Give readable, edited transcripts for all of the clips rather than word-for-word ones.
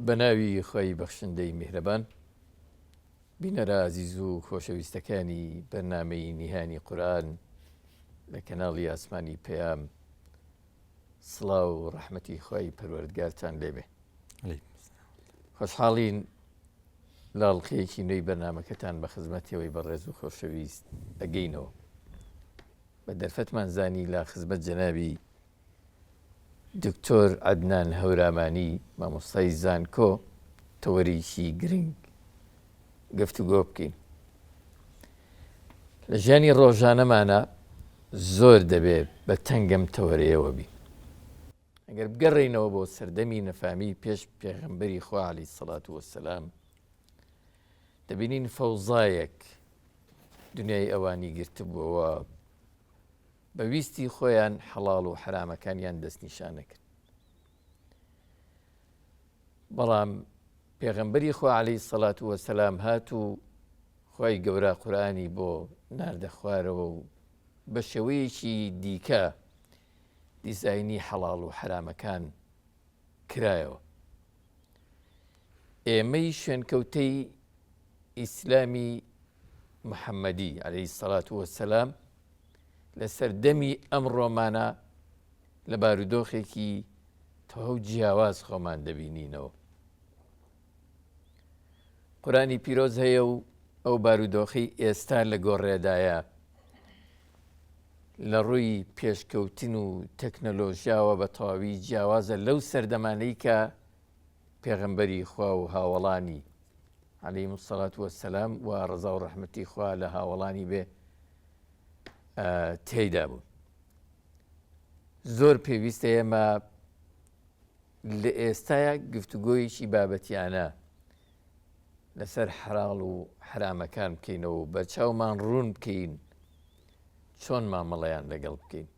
بە ناوی خوای بەخشندەی میهرەبان. بینەرە ئازیز و خۆشەویستەکانی بەرنامەی نیهانی قورئان لە کەناڵی ئاسمانی پەیام سڵاو و ڕەحمەتی خوای پەروەردگارتان لێبێ. خۆشحاڵین لە ئەڵقەیەکی نوێی بەرنامەکەتان بە خزمەتیەوەی بەڕێز و خۆشەویست ئەگەینەوە. بە دەرفەتمان زانی لە خزمەت جەنابی دکتۆر عەدنان هەورامانی مامۆستای زانکۆ تەوەرێکی گرنگ گفتوگۆ بکەین. لە ژیانی ڕۆژانەمانە زۆر دەبێ بە تەنگەم تەوەرەیەوە بین. ئەگەر بگەڕێینەوە بۆ سەردەمی نەفامی پێش پێغەمبەری خوا عەلەیهی سەڵات وەسەلام دەبینین فەوزایەک دنیای ئەوانی گرتبووەوە بە ویستی خۆیان حەڵاڵ و حەرامەکانیان دەستنیشان نەکرد بەڵام پێغەمبەری خوا عەلەیهی سەڵات وەسەلام هات و خوای گەورە قورئانی بۆ ناردە خوارەوە و بە شێوەیەکی دیکە دیزاینی حەڵاڵ و حەرامەکان کرایەوە. ئێمەی شوێنکەوتەی ئیسلامی محەممەدی عەلەیهی سەڵات وەسەلام لە سەردەمی ئەمڕۆمانە لە بارودۆخێکی تەواو جیاواز خۆمان دەبینینەوە. قورانی پیرۆز هەیە و ئەو بارودۆخەی ئێستا لە گۆڕێدایە لە ڕووی پێشکەوتن و تەکنەلۆژیاوە بە تەواوی جیاوازە لەو سەردەمانەی کە پێغەمبەری خوا و هاوەڵانی عەلەیهم الصلاة والسلام و ڕەزا و ڕەحمەتی خوا لە هاوەڵانی بێ تێیدا بوون. زۆر پێویستە ئێمە لە ئێستایا گفتوگۆیەکی بابەتیانە لەسەر حەراڵ و حەرامەکان بکەینەوە و بەرچاومان ڕوون بکەین چۆن مامەڵەیان لەگەڵ بکەین.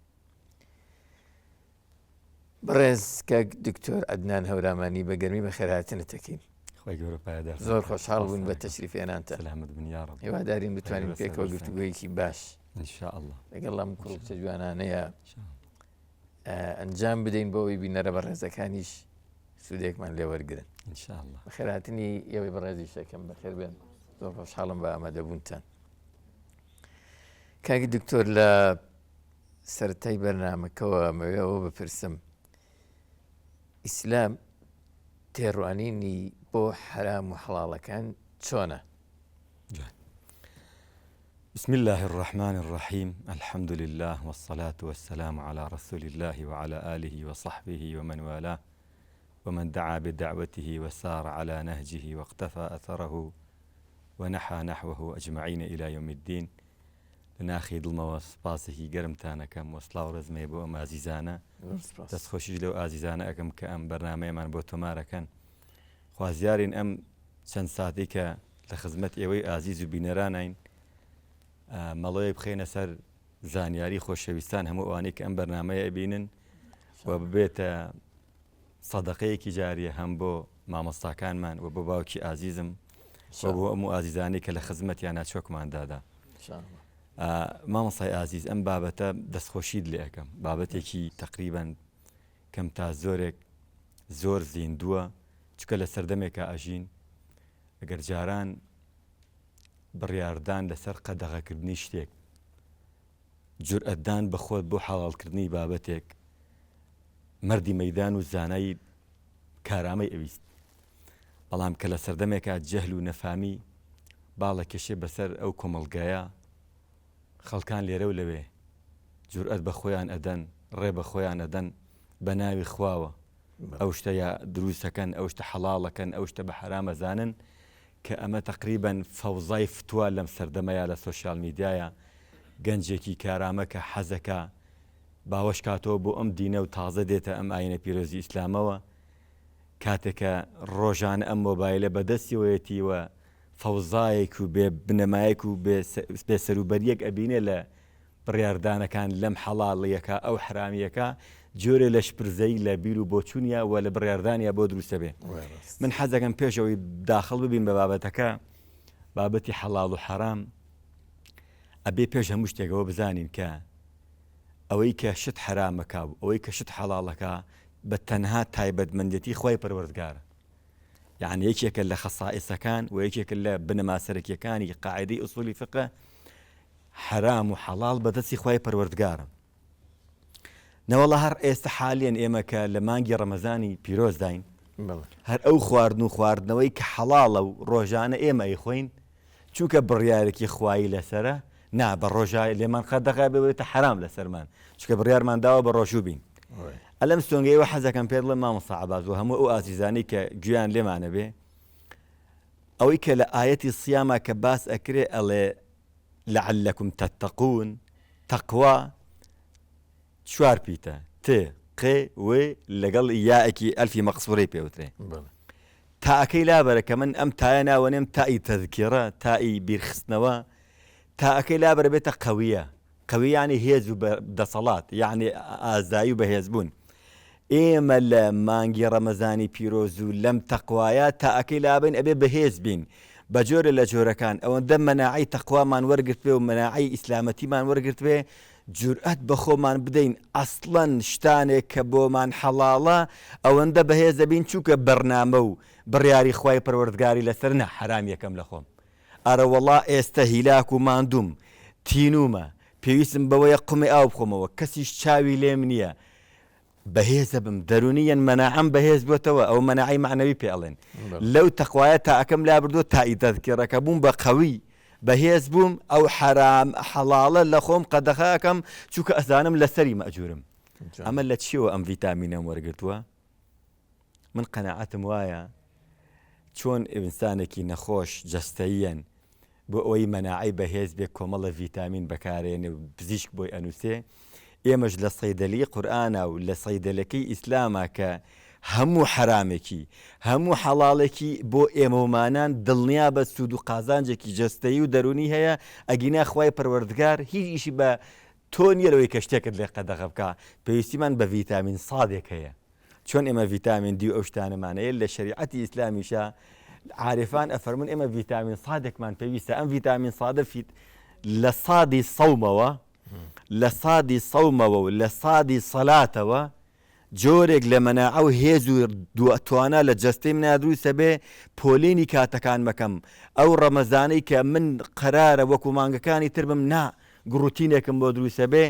بەڕێز کاک دکتۆر عەدنان هەورامانی بە گەرمی بەخێرهاتنت دەکەین. خوای گەورە پایەدار زۆر خۆشحاڵ بوون بە تەشریفێنانتە. سەلامەت بن یا رب. هیوادارین بتوانین پێکەوە گفتوگۆیەکی باش ان شاء الله لەگەڵ ئەم کوڕ و کچە جوانانەیە ئەنجام بدەین بۆ ئەوەی بینەرە بەڕێزەکانیش سوودێکمان لێ وەرگرن. ان شاء الله. بەخێرهاتنی ئێوەی بەڕێزیش دەکەم بەخێر بێن زۆر خۆشحاڵم بە ئامادەبوونتان. کاک دکتۆر لە سەرەتای بەرنامەکەوە ئەمەوێ ئەوە بپرسم ئیسلام تێڕوانینی بۆ حەرام و حەڵاڵەکان چۆنە؟ بسم الله الرحمن الرحیم الحمد لله والصلاة والسلام على رسول الله وعلى آله وصحبه ومن والاه ومن دعا بدعوته وسار على نهجه واقتفى أثره ونحى نحوه أجمعين إلى يوم الدين لە ناخی دڵمەوە سپاسێکی گەرمتان ئەکەم و سڵاو ڕێزم هەیە بۆ ئەم ئازیزانە دەست خۆشیش لەو ئازیزانە ئەکەم کە ئەم بەرنامەیەمان بۆ تۆمارەکەن خوازیارین ئەم چەند ساتەی کە لە خزمەت ئێوەی ئازیز و بینەرانین مەڵۆیەک بخەینە سەر زانیاری خۆشەویستان هەموو ئەوانەی کە ئەم بەرنمەیە ئەبینن و ببێتە سەدەقەیەکی جاریە هەم بۆ مامۆستاکانمان و بۆ باوکی ئازیزم و بۆ ئەم و ئازیزانەی کە لە خزمەتیانە چۆکمان دادا. مامۆستای ئازیز ئەم بابەتە دەستخۆشیت لێ ئەەکەم بابەتێکی تقریبان کەم تا زۆرێک زۆر زیندووە چکە لە سەردەمێکا ئەژین ئەگەر جاران بڕیاردان لەسەر قەدەغەکردنی شتێک جورئەتدان بە خۆت بۆ حەڵاڵکردنی بابەتێک مەردی مەیدان و زانای کارامەی ئەویست بەڵام کە لە سەردەمێکا جەهل و نەفامی باڵە کێشێ بەسەر ئەو کۆمەڵگایە خەڵکان لێرە و لەوێ جورئەت بە خۆیان ئەدەن ڕێ بە خۆیان ئەدەن بە ناوی خواوە ئەو شتە یا دروستەکەن ئەو شتە حەڵاڵەکەن ئەو شتە بە حەرام ئەزانن کە ئەمە تەقریبەن فەوزای فتوا لەم سەردەمەیا لە سۆشیال میدیایا گەنجێکی کارامە کە حەزەکا باوەش کاتەوە بۆ ئەم دینە و تازە دێتە ئەم ئاینە پیرۆزی ئیسلامەوە کاتێک کە ڕۆژانە ئەم مۆبایلە بەدەستیەوەیەتی و فەوزایەک و بێ بنەمایەک و بێ سەروبەریەک ئەبینێ لە بڕیاردانەکان لەم حەڵاڵیەکە ئەو حرامیەکە جۆرێ لە شپرزەیی لە بیر و بۆچوونیا و لە بڕیاردانیا بۆ دروستە بێ من حەزەکەم پێش ئەوەی داخڵ ببین بە بابەتەکە بابەتی حەڵاڵ و حەرام ئەبێ پێش هەموو شتێکەوە بزانین کە ئەوەی کە شت حەرامەکە و ئەوەی کە شت حەڵاڵەکە بە تەنها تایبەتمەندێتی خوای پەروەردگارە. یەعنی یەکێکە لە خەسائیسەکان و یەکێکە لە بنەما سەرەکیەکانی قاعیدەی ئوسولی فقە حەرام و حەڵاڵ بەدەستی خوای پەروەردگارە. نەوەڵا هەر ئێستا حالیەن ئێمە کە لە مانگی ڕەمەزانی پیرۆزداین هەر ئەو خواردن و خواردنەوەی کە حەڵاڵە و ڕۆژانە ئێمە ئەیخۆین چونکە بڕیارێکی خوایی لەسەرە نا بە ڕۆژە لێمان قەدەغە بێتە حەرام لەسەرمان چونکە بڕیارمان داوە بە ڕۆژوو بین ئەلەم سۆنگەیەوە حەزەکەم پێت بڵێم مامۆستا عەباس و هەموو ئەو ئازیزانەی کە گوێیان لێمانە بێ ئەوەی کە لە ئایەتی سیاما کە باس ئەکرێ ئەڵێ لعلکم تتقون، تەقوا چوار پیتە، ت، ق، و، لەگەڵ یاءێکی ئەلفی مەقسورەی پێ وترێ. تاءەکەی لابەرە کە من ئەم تایە ناوەنێم تائی تەذکیڕە، تائی بیرخستنەوە، تاءەکەی لابەرە بێتە قەویە، قەوی یانی هێز و دەسەڵات، یانی ئازایی و بەهێزبوون. ئێمە لە مانگی ڕەمەزانی پیرۆز و لەم تەقوایە تاکەی لابەین ئەبێ بەهێز بین بە جۆرێ لە جۆرەکان ئەوەندە مەناعەی تەقوامان وەرگرتبێ و مەناعەی ئیسلامەتیمان وەرگرتبێ جورئەت بە خۆمان بدەین ئەسڵەن شتانێک کە بۆمان حەڵاڵە ئەوەندە بەهێز دەبین چونکە بەرنامە و بڕیاری خوای پەروەردگاری لەسەر نا حەرام یەکەم لە خۆم ئەرەوەڵا ئێستە هیلاک و ماندووم تینوومە پێویستم بەوەیە قومێ ئاو بخۆمەوە کەسیش چاوی لێم نییە بەهێزەبم دەرونیەن مەناعەم بەهێز بۆتەوە ئەوە مەناعەی مەعنەوی پێ ئەڵێن لەو تەقوایە تاکەم لابردووە تائی تەذکیڕەکە بووم بە قەوی بەهێز بووم ئەو حەرام حەڵاڵە لە خۆم قەدەخە ئەکەم چونکە ئەزانم لەسەری مەئجورم ئەمە لە چیەوە ئەم ڤیتامینەم وەرگرتووە من قەناعەتم وایە چۆن ئینسانێکی نەخۆش جەستەییەن بۆ ئەوەی مەناعەی بەهێز بێ کۆمەڵە ڤیتامین بەکارێنێ و پزیشک بۆی ئەنووسێ، ئێمەش لە سەیدەلی قورئانا و لە سەیدەلەکەی ئیسلاما کە هەموو حەرامێکی هەموو حەڵاڵێکی بۆ ئێمەومانان دڵنیابە سوود و قازانجێکی جەستەیی و دەروونی هەیە ئەگینا خوای پەروەردگار هیچ ئیشی بە تۆ نییە لەوەی کە شتێکت لێ قەدەغە بکا پێویستیمان بە ڤیتامین سادێک هەیە. چۆن ئێمە ڤیتامین دی و ئەو شتانەمان هەیە لە شەریعەتی ئیسلامیشا عارفان ئەفەرمون ئێمە ڤیتامین سادێکمان پێویستە ئەم ڤیتامین سادە فیت لە سادی سەومەوە لە سادی سەومەوە و لە سادی سەلاتەوە جۆرێک لە مەناعە و هێز و توانا لە جەستەی منا دروستە بێ پۆلێنی کاتەکان مەکەم ئەو ڕەمەزانەی کە من قەرارە وەکو مانگەکانی تر بم نا گڕوتینێکم بۆ دروستەبێ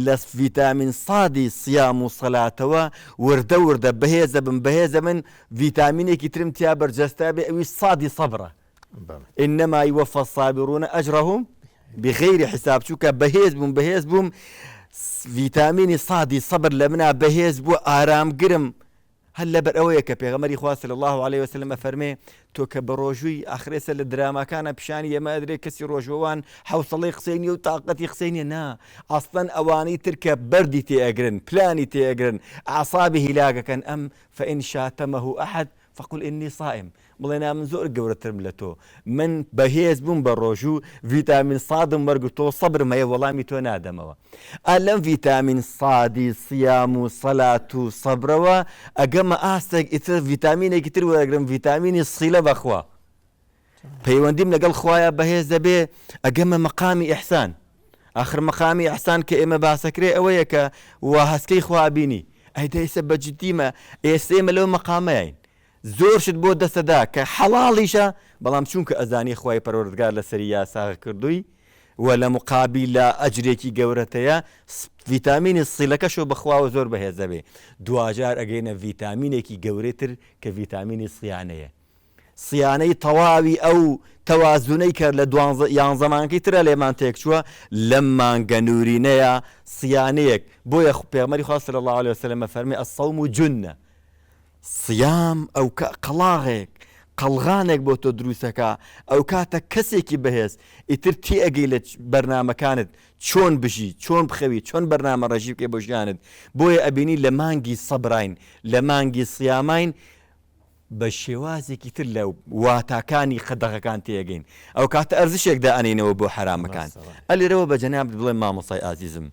لە ڤیتامین سادی سیام و سەلاتەوە وردە وردە بەهێزەبم بەهێزەبن ڤیتامینێکی ترم تیا بەرجەستە بێ ئەویش سادی سەبرە انما یوفی الصابرون اجرهم بغیر حساب چونکە بەهێز بووم بەهێز بووم ڤیتامینی سادی سەبر لە منا بەهێز بووە ئارامگرم هەر لەبەر ئەوەیە کە پێغەمبەری خوا صلی اللە علیە وسلم ئەفەرمێ، تۆ کە بەڕۆژووی، ئاخر ئێستا لە دراماکانا پیشانی ئێمە ئەدرێ کەسی ڕۆژوەوان حەوسەڵەی قسەی نیە و تاقەتی قسەی نیە، نا ئەسڵەن ئەوانەی تر کە بەردی تێ ئەگرن، پلانی تێ ئەگرن، ئەعسابی هیلاک ئەکەن، ئەم، فان شاتمه احد فقل انی صائم، بڵێ نا من زۆر گەورەترم لە تۆ، من بەهێز بووم بە ڕۆژوو، ڤیتامین سادم وەرگرتووە سەبرم هەیە وەڵامی تۆ نادەمەوە. ئا لەم ڤیتامین سادی سیام و سەلات و سەبرەوە ئەگەمە ئاستێک ئیتر ڤیتامینێکی تر وەرەگرم ڤیتامینی سیلە بە خوا پەیوەندیم لەگەڵ خوایە بەهێز دەبێ ئەگەمە مەقامی ئیحسان ئاخر مەقامی ئیحسان کە ئێمە باسەکرێ ئەوەیە کە وا هەسکەی خوا بینی ئەی دە ئێستا بە جدیمە ئێستا ئێمە لەو مەقامەین زۆر شت بۆ دەستەدا کە حەڵاڵیشە بەڵام چونکە ئەزانی خوای پەروەردگار لەسەری یاساغ کردووی و لە مقابیلا ئەجرێکی گەورەتەیە ڤیتامینی سیلەکەشەوە بەخواوە زۆر بەهێز دەبێ دواجار ئەگەینە ڤیتامینێکی گەورەی تر کە ڤیتامینی سیانەیە سیانەی تەواوی ئەو تەوازونەی کە لە دوانزە یانزە مانگەکەی ترا لێمان تێکچووە لەم مانگە نورینەیە سیانەیەک بۆیە پێغەمبەری خوا صلی اللە علیە وسلم ئەفەرمێ الصوم جنە صیام ئەوکا قەڵاغێک، قەڵغانێک بۆ تۆ دروستەکا، ئەوکاتە کەسێکی بەهێز، ئیتر تێئەگەی لە بەرنامەکانت چۆن بژی، چۆن بخەوی، چۆن بەرنامەڕێژی بکەی بۆ ژیانت، بۆیە ئەبینی لە مانگی سەبراین، لە مانگی صیاماین بە شێوازێکی تر لە واتاکانی قەدەغەکان تێئەگەین، ئەوکاتە ئەرزشێک دائەنێینەوە بۆ حەرامەکان. ئەلێرەوە بە جەنابت بڵێم مامۆستای ئازیزم،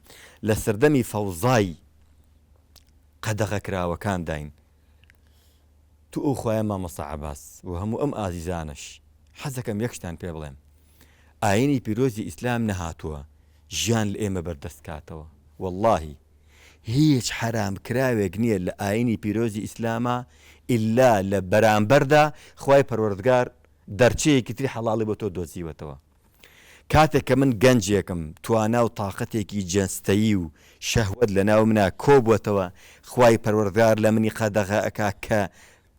لە سەردەمی فەوزای، قەدەغەکراوەکانداین تو ئەو خوایە مامۆستا عەباس و هەموو ئەم ئازیزانەش حەزەکەم یەک شتان پێ بڵێم ئاینی پیرۆزی ئیسلام نەهاتووە ژیان لە ئێمە بەردەست کاتەوە وەڵاهی هیچ حەرام کراوێک نییە لە ئاینی پیرۆزی ئیسلاما. ئیلا لە بەرامبەردا خوای پەروەردگار دەرچەیەکی تری حەڵاڵی بۆ تۆ دۆزیوەتەوە. کاتێک کە من گەنجێکم توانا و تاقەتێکی جەستەیی و شەهوەت لە ناو منا کۆبووەتەوە، خوای پەروەردگار لە منی قەدەغە ئەکا کە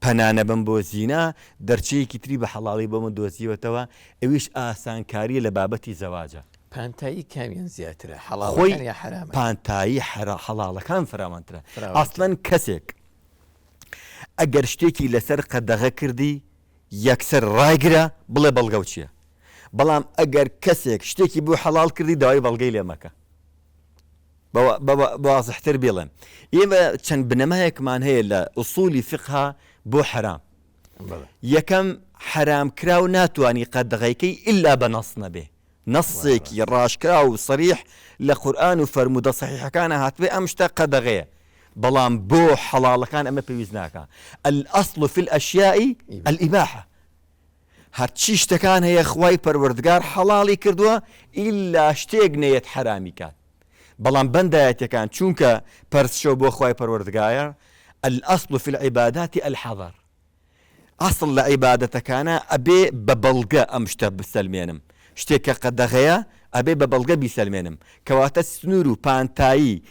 پەنا نەبەم بۆ زینا، دەرچەیەکی تری بە حەڵاڵی بۆ من دۆزیوەتەوە، ئەویش ئاسانکارییە لە بابەتی زەواجا. پانتایی کامیان زیاترە خۆی حەڵاڵەکان یا حەرامەکان؟ پانتایی حەڵاڵەکان فراوانترە. فراوانترە. ئەسڵەن کەسێک ئەگەر شتێکی لەسەر قەدەغە کردی یەکسەر ڕایگرە بڵێ بەڵگەو چیە بەڵام ئەگەر کەسێک شتێکی بۆ حەڵاڵ کردی داوای بەڵگەی لێ مەکە بەوازحتر بیڵێم ئێمە چەند بنەمایەکمان هەیە لە ئوسولی فقها بۆ حەرام یەکەم حەرام کراو ناتوانی قەدەغەیکەی ئللا بە نەص نەبێ نەصێکی ڕاشکراو و صریح لە قورئان و فەرموودە صحیحەکانا هاتبێ ئەم شتە قەدەغەیە بەڵام بۆ حەڵاڵەکان ئەمە پێویست ناکا الاصل فی الاشیاء الاباحە هەرچی شتەکان هەیە خوای پەروەردگار حەڵاڵی کردووە ئیلا شتێک نەیەت حەرامی کات بەڵام بەندایەتەکان چونکە پەرستشە بۆ خوای پەروەردگارە الاصل فی العبادات الحظر ئەسڵ لە عیبادەتەکانا ئەبێ بە بەڵگە ئەم شتە بسەلمێنم، شتێک کە قەدەغەیە ئەبێ بە بەڵگە بیسەلمێنم، کەواتە سنوور و پانتایی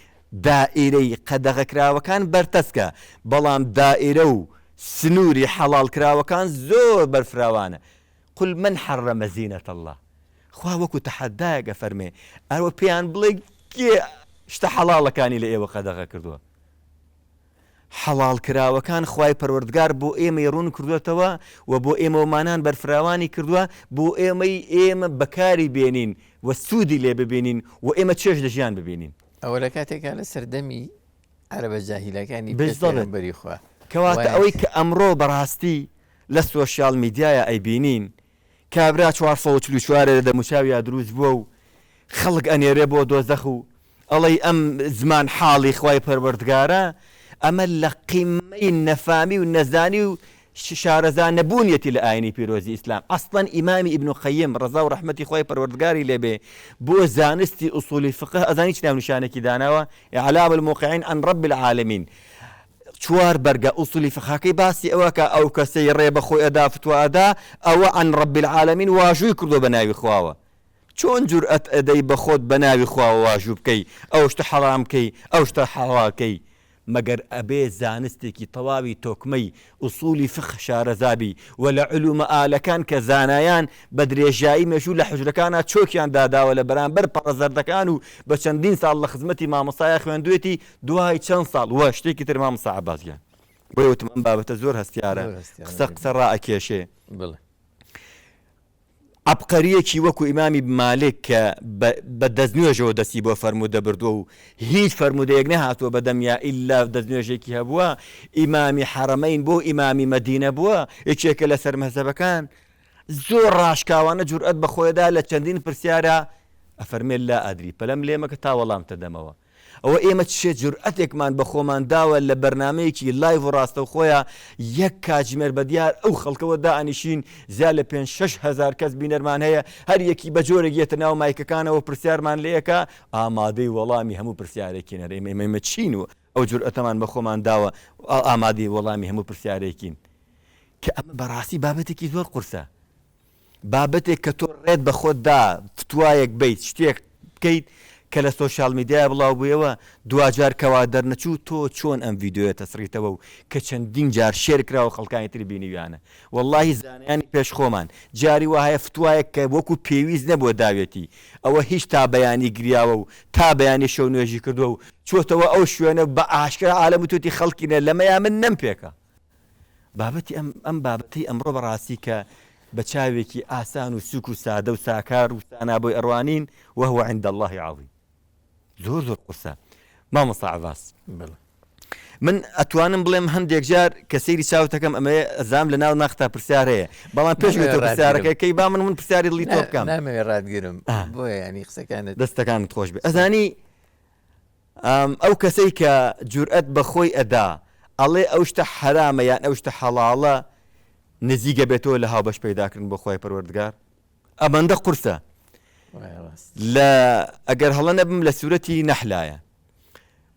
دائیرەی قەدەغەکراوەکان بەرتەسکە، بەڵام دائیرە و سنووری حەڵاڵکراوەکان زۆر بەرفراوانە، قل من حرم زینە اللە، خوا وەکو تەحەدایەک ئەفەرمێ ئەوە پێیان بڵێ کێ شتە حەڵاڵەکانی لە ئێوە قەدەغە کردووە؟ حەڵاڵ کراوەکان خوای پەروەردگار بۆ ئێمەی ڕوون کردووەتەوە و بۆ ئێمەومانان بەرفراوانی کردووە بۆ ئێمەی ئێمە بەکاری بێنین و سوودی لێ ببینین و ئێمە چێژ لە ژیان ببینین. ئەوە لە کاتێکا لە سەردەمی عەرەبە جاهیلەکانی پێش پێغەمبەری خوا کەواتە ئەوەی کە ئەمڕۆ بەڕاستی لە سۆشیال میدیایا ئەیبینین کابرا 444 لە دەموچاویا دروست بووە و خەڵک ئەنێرێ بۆ دۆزەخ و ئەڵێی ئەم زمان حاڵی خوای پەروەردگارە، ئەمە لە قیممەی نەفامی و نەزانی و شارەزا نەبوونیەتی لە ئاینی پیرۆزی ئیسلام، ئەسڵەن ئیمامی ئیبن قەیم ڕەزا و ڕەحمەتی خوای پەروەردگاری لێ بێ بۆ زانستی ئوسوڵی فقه ئەزانی چ ناونیشانێکی داناوە، اعلام الموقعین عن رب العالمین، چوار بەرگە ئوسوڵی فقهەکەی باسی ئەوە کە ئەو کەسەی ڕێ بە خۆی ئەدا فتوا ئەدا ئەوە عن رب العالمین واژووی کردووە بە ناوی خواوە، چۆن جورئەت ئەدەی بە خۆت بە ناوی خواوە واژوو بکەی ئەو شتە حەڕام کەی ئەو شتە حەڵاڵ کەی مەگەر ئەبێ زانستێکی تەواوی تۆکمەی ئوسوڵی فقه شارەزا بی وە لە علومە ئالەکان کە زانایان بە درێژایی مێژوو لە حوجرەکانا چۆکیان داداوە لە بەرامبەر پەڕە زەردەکان و بە چەندین ساڵ لە خزمەتی مامۆستایا خوێندوێتی دوای چەند ساڵ وە شتێکی تر مامۆستا عەباس گیان بۆیە وتم ئەم بابەتە زۆر هەستیارە قسە قسە ڕائەکێشێ. عەبقەرییەکی وەکو ئیمامی مالک کە بە دەستنوێژەوە دەستی بۆ فەرموودە بردووە و هیچ فەرموودەیەک نەهاتووە بە دەمیا ئیللا دەستنوێژێکی هەبووە، ئیمامی حەرەمەین بۆ ئیمامی مەدینە بووە، یەکێکە لە سەرمەزهەبەکان، زۆر ڕاشکاوانە جورئەت بە خۆیدا لە چەندین پرسیارا ئەفەرمێ لا ئەدری پەلەم لێ مەکە تا وەڵامتە دەمەوە. ئەوە ئێمە چ جورئەتێکمان بە خۆمان داوە لە بەرنامەیەکی live و ڕاستەوخۆیا یەک کاتژمێر بە دیار ئەو خەڵکەوە دائەنیشین زیاد لە پێنج 6 هەزار کەس بینەرمان هەیە هەر یەکی بە جۆرێک یەتە ناو مایکەکانەوە پرسیارمان لێ ئەکا ئامادەی وەڵامی هەموو پرسیارێکین ئەرێ ئێمە ئێمە چین و ئەو جورئەتەمان بە خۆمان داوە ئامادەی وەڵامی هەموو پرسیارێکین کە ئەمە بەڕاستی بابەتێکی زۆر قورسە بابەتێک کە تۆ ڕێت بە خۆت دا فتوایەک بەیت شتێک بکەیت کە لە سۆشیال میدیایا بڵاو بوویەوە دواجار کەوا دەرنەچوو تۆ چۆن ئەم ڤیدیۆیە تەسڕیتەوە و کە چەندین جار share کراوە خەڵکانی تر بینیویانە وەڵاهی زانایانی پێش خۆمان جاری وا هەیە فتوایەک کە وەکو پێویست نەبووە داوێتی ئەوە هیچ تا بەیانی گریاوە و تا بەیانی شەو نوێژی کردووە و چۆتەوە ئەو شوێنە بە ئاشکرا عالەم وتوێتی خەڵکینە لەمەیا من نەمپێکا بابەتی ئەم ئەم بابەتەی ئەمڕۆ بەڕاستی کە بە چاوێکی ئاسان و سوک و سادە و ساکار و سانا بۆی ئەڕوانین وهو عند اللە عظیم زۆر زۆر قورسە مامۆستا عەباس بەڵێ. من ئەتوانم بڵێم هەندێک جار کە سەیری چاوتەکەم ئەمەوێ ئەزانم لە ناو ناختا پرسیار هەیە بەڵام پێش ئەوەی تۆ نامەوێ ڕاتگرم. پرسیارەکەی کەی با من من پرسیاری دڵی تۆ نا بکەم نامەوێ ڕاتگرم ئا. بۆیە یانی قسەکانت دەستەکانت خۆش بێ ئەزانی ئەو کەسەی کە جورئەت بە خۆی ئەدا ئەڵێ ئەو شتە حەرامە یان ئەو شتە حەڵاڵە نزیک ئەبێتەوە لە هاوبەش پەیداکردن بۆ خوای پەروەردگار ئەمەندە قورسە لە ئەگەر هەڵە نەبم لە سورەتی نەحلایە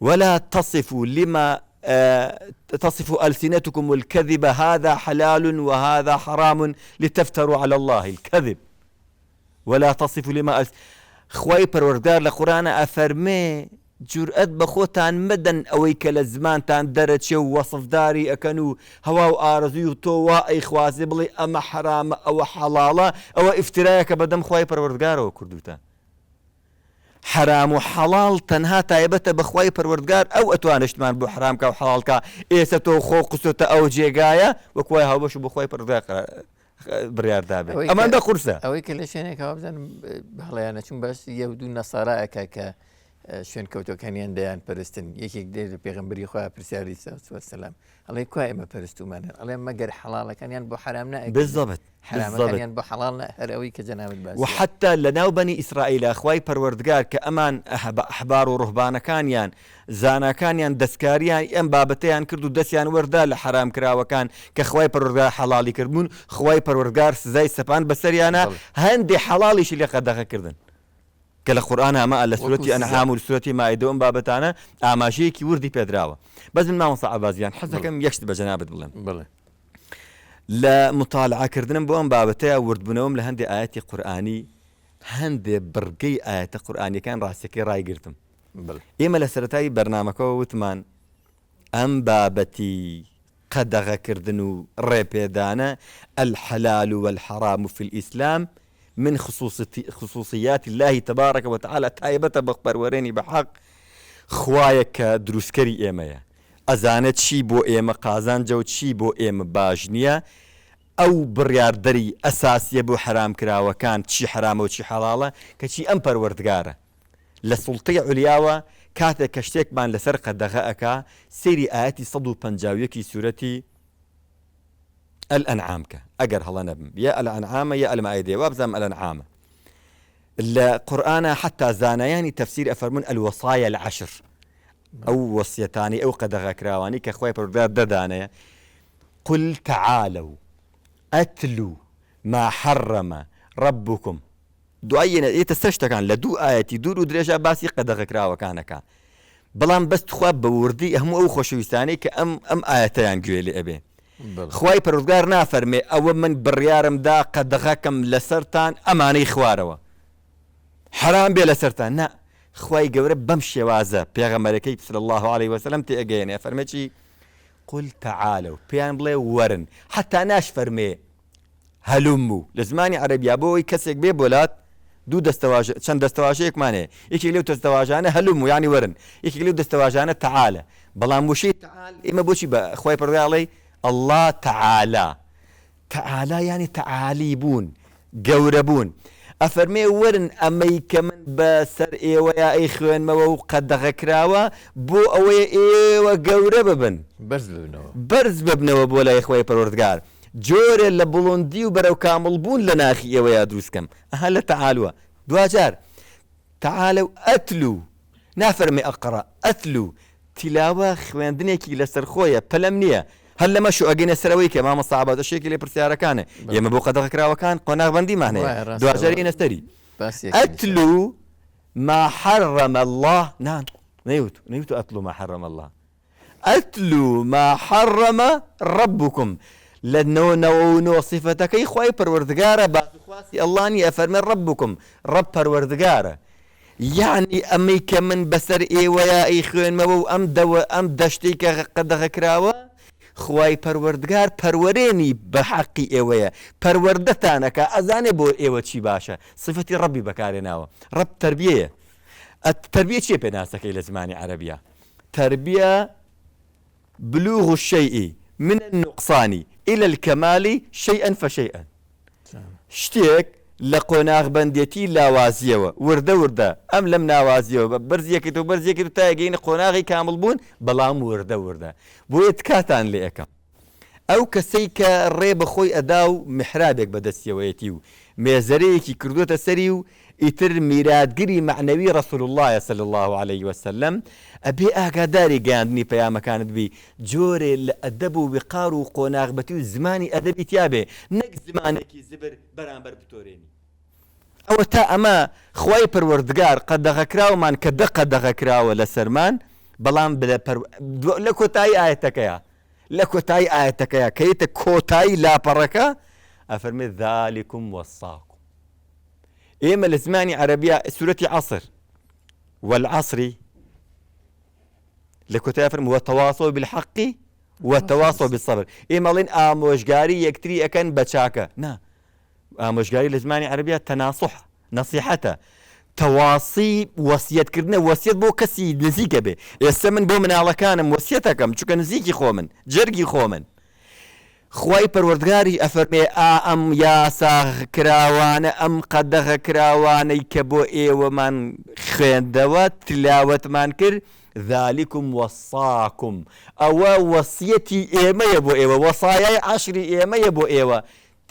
ولا تصف لما. تصف ألسنتكم الكذب هذا حلال وهذا حرام لتفتروا على الله الكذب ولا تصف لما ألس خوای پەروەردگار لە قورئانا ئەفەرمێ جورئەت بە خۆتان مەدەن ئەوەی کە لە زمانتان دەرەچێ و وەسفداری ئەکەن و هەوا و ئارەزووی تۆ وا ئەیخوازێ بڵێی ئەمە حەرامە ئەوە حەڵاڵە ئەوە ئیفترایەکە بەدەم خوای پەروەردگارەوە کردووتە. حەرام و حەڵاڵ تەنها تایبەتە بە خوای پەروەردگار ئەو ئەتوانێ شتمان بۆ حەرام کا و حەڵاڵ کا ئێسە تۆ خۆ قسۆتە ئەو جێگایە وەک وای هاوبەش و بۆ خوای پەروەردگار قەرار بڕیار دابێ ئەوەی کە ئەمەندە قورسە. ئەوەی کە لە شوێنێک وابزانم هەڵەیان نەچووم باس یەهود و نەسارا ئەکا کە شوێنکەوتەکانیان دەیان پەرستن یەکێک دێت لە پێغەمبەری خوا پرسیاری سەلام ئەڵێ کوا ئێمە پەرستومانن ئەڵێ مەگەر حەڵاڵەکانیان بۆ حەرام نە بالضبط حەرامەکانیان بۆ حەڵاڵ نە هەر ئەوەی کە جەنابت باسی و حەتتا لە ناو بەنی ئیسرائیلا خوای پەروەردگار کە ئەمان بە ئەحبار و ڕوهبانەکانیان زاناکانیان دەستکاریان ئەم بابەتەیان کرد و دەستیان وەردا لە حەرام کراوەکان کە خوای پەروەردگار حەڵاڵی کردبوون خوای پەروەردگار سزای سەپاند بەسەریانا هەندێ حەڵاڵیشی لێ قەدەغە کردن. کە لە قورئانا ئەمە لە سورەتی ئەنعام و سورەتی مائیدە و ئەم بابەتانە ئاماژەیەکی وردی پێدراوە. بەس من مامۆستا عەباس گیان حەز دەکەم یەک شت بە جەنابت بڵێم. بەڵێ. لە موتالعە کردنم بۆ ئەم بابەتەیا وردبوونەوەم لە هەندێ ئایەتی قورئانی هەندێ بڕگەی ئایەتە قورئانیەکان ڕاستیەکەی ڕایگرتم. بەڵێ. ئێمە لە سەرەتای بەرنامەکەوە وتمان ئەم بابەتی قەدەغەکردن و ڕێپێدانە، الحلال والحرام فی الاسلام من خصوصیات اللە تبارک وتعالی، تایبەتە بە پەروەرێنی بە حەق، خوایەک کە دروستکەری ئێمەیە ئەزانێت چی بۆ ئێمە قازانجە و چی بۆ ئێمە باش نییە، ئەو بڕیاردەری ئەساسیە بۆ حەرامکراوەکان چی حەرامە و چی حەڵاڵە، کەچی ئەم پەروەردگارە لە سوڵتەی عولیاوە کاتێک کە شتێکمان لەسەر قەدەغە ئەکا سەیری ئایەتی 151 ی سورەتی الانعام کە ئەگەر هەڵە نەبم یا الانعامە یا المائدەیە وابزانم الانعامە لە قورئانا حەتا زانایانی تەفسیر ئەفەرموون الوصایا العشر ئەو وەسیەتانەی ئەو قەدەغەکراوانەی کە خوای پەروەردگار دە دانەیە قل تعالوا اتلو ما حرم ربکم دوای یەتە سەر شتەکان لە دوو ئایەتی دوور و درێژا باسی قەدەغەکراوەکان ئەکا بەڵام بەس تخوا بە وردی هەموو ئەو خۆشەویستانەی کە ئەم ئەم ئایەتەیان گوێ لێ ئەبێ خوای پەروەردگار نافەرمێ ئەوە من بڕیارم دا قەدەغەکەم لەسەرتان ئەمانەی خوارەوە حەرام بێ لەسەرتان نا خوای گەورە بەم شێوازە پێغەمبەرەکەی صلی الله علیه وسلم تێئەگەیەنێ ئەفەرمێ چی قل تعالوا پێیان بڵێ وەرن حتا ناشفەرمێ هەلومو، لە زمانی عەرەبیا بۆ ئەوەی کەسێک بێ بۆ لات دوو دەستەواژە چەند دەستەواژەیەکمان هەیە یەکێک لەو دەستەواژانە هەلومو یانی وەرن یەکێک لەو دەستەواژانە تەعالە بەڵام وشەی تەعال ئێمە بۆچی بە خوای پەروەردگار ئەڵێی اللە تەعالا تەعالا یانی تەعالی بوون گەورە بوون ئەفەرمێ وەرن ئەمەی کە من بە سەر ئێوەیا ئەیخوێنمەوە و قەدەغە کراوە بۆ ئەوەیە ئێوە گەورە ببن بەرز ببنەوە. بەرز ببنەوە بۆ لای خوای پەروەردگار جۆرێ لە بڵندی و بەرەو کامڵ بوون لە ناخی ئێوەیا دروست کەم ئەها لە تەعالوە دواجار تعالوا اتلو نافەرمێ اقرا اتلو تیلاوە خوێندنێکی لەسەرخۆیە پەلەم نییە هەر لەمەش و ئەگەینە سەر ئەوەی کە مامۆستا عەباس ئەشێکی لێ پرسیارەکانە ئێمە بۆ قەدەغەکراوەکان قۆناغبەندیمان هەیە دواجار ئێنە سەری اتلو ما حرم اللە نا نەیوت نەیوت اتلو ما حرم اللە اتلو ما حرم ربکم لە نۆ 99 سیفەتەکەی خوای پەروەردگارە باس و خواسی اللە نیە ئەفەرمێ ربکم ڕەب پەروەردگارە یەعنی ئەمەی کە من بەسەر ئێوەیا ئەیخوێنمەوە و ئەم دەوە ئەم دەشتەی کە قەدەغە کراوە خوای پەروەردگار پەروەرێنی بە حەقی ئێوەیە پەروەردەتان ئەکا ئەزانێ بۆ ئێوە چی باشە سیفەتی ڕەبی بەکارێناوە ڕەب تەربیەیە تەربیە چیە پێناسەکەی لە زمانی عەرەبیا تەربیە بلوغ الشیء من النقصان الی الکمال شیئا فشیئا شتێک لە قۆناغبەندێتی لاوازییەوە وردە وردە ئەم لەم ناوازییەوە بەرزیەکەیتەوە بەرزیەکەیتەوە تا ئەگەینە قۆناغی کامڵ بوون بەڵام وردە وردە بۆیە تکاتان لێ ئەکەم ئەو کەسەی کە ڕێ بە خۆی ئەدا و میحرابێک بە دەستیەوەیەتی و مێزەرەیەکی کردووەتە سەری و ئیتر میراتگری مەعنەوی رسول اللە یە صلی اللە علیە وسلم ئەبێ ئاگاداری گەیاندنی پەیامەکانت بی جۆرێ لە ئەدەب و وقار و قۆناغبەتی و زمانی ئەدەبی تیابێ نەک زمانێکی زبر بەرامبەر بتۆرێنی. ئەوەتا ئەمە خوای پەروەردگار قەدەغەکراومان کە دە قەدەغەکراوە لەسەرمان. بەڵام لە پەر لە کۆتایی ئایەتەکەیە لە کۆتایی ئایەتەکەیە کە یێتە کۆتایی لاپەڕەکە ئەفەرمێ ذلکم وصاکم ئێمە لە زمانی عەرەبیە سورەتی عەسر والعصری لە کۆتایی فەرموو وتواصوا بالحق وتواصوا بالصبر ئێمە ئەڵێن ئامۆژگاری یەکتری ئەکەن بە چاکە نا ئامۆژگاری لە زمانی عەرەبیە تەناسوح نەسیحەتە تەواسی وەسیەت کردنە وەسیەت بۆ کەسی نزیکە بێ ئێستا من بۆ مناڵەکانم وەسیەتەکەم چونکە نزیکی خۆمن جەرگی خۆمن خوای پەروەردگاریش ئەفەرمێ ئا ئەم یاساغ کراوانە ئەم قەدەغە کراوانەی کە بۆ ئێوەمان خوێندەوە تلاوەتمان کرد ذلکم وصاکم ئەوە وەسیەتی ئێمەیە بۆ ئێوە وەسایای عەشری ئێمەیە بۆ ئێوە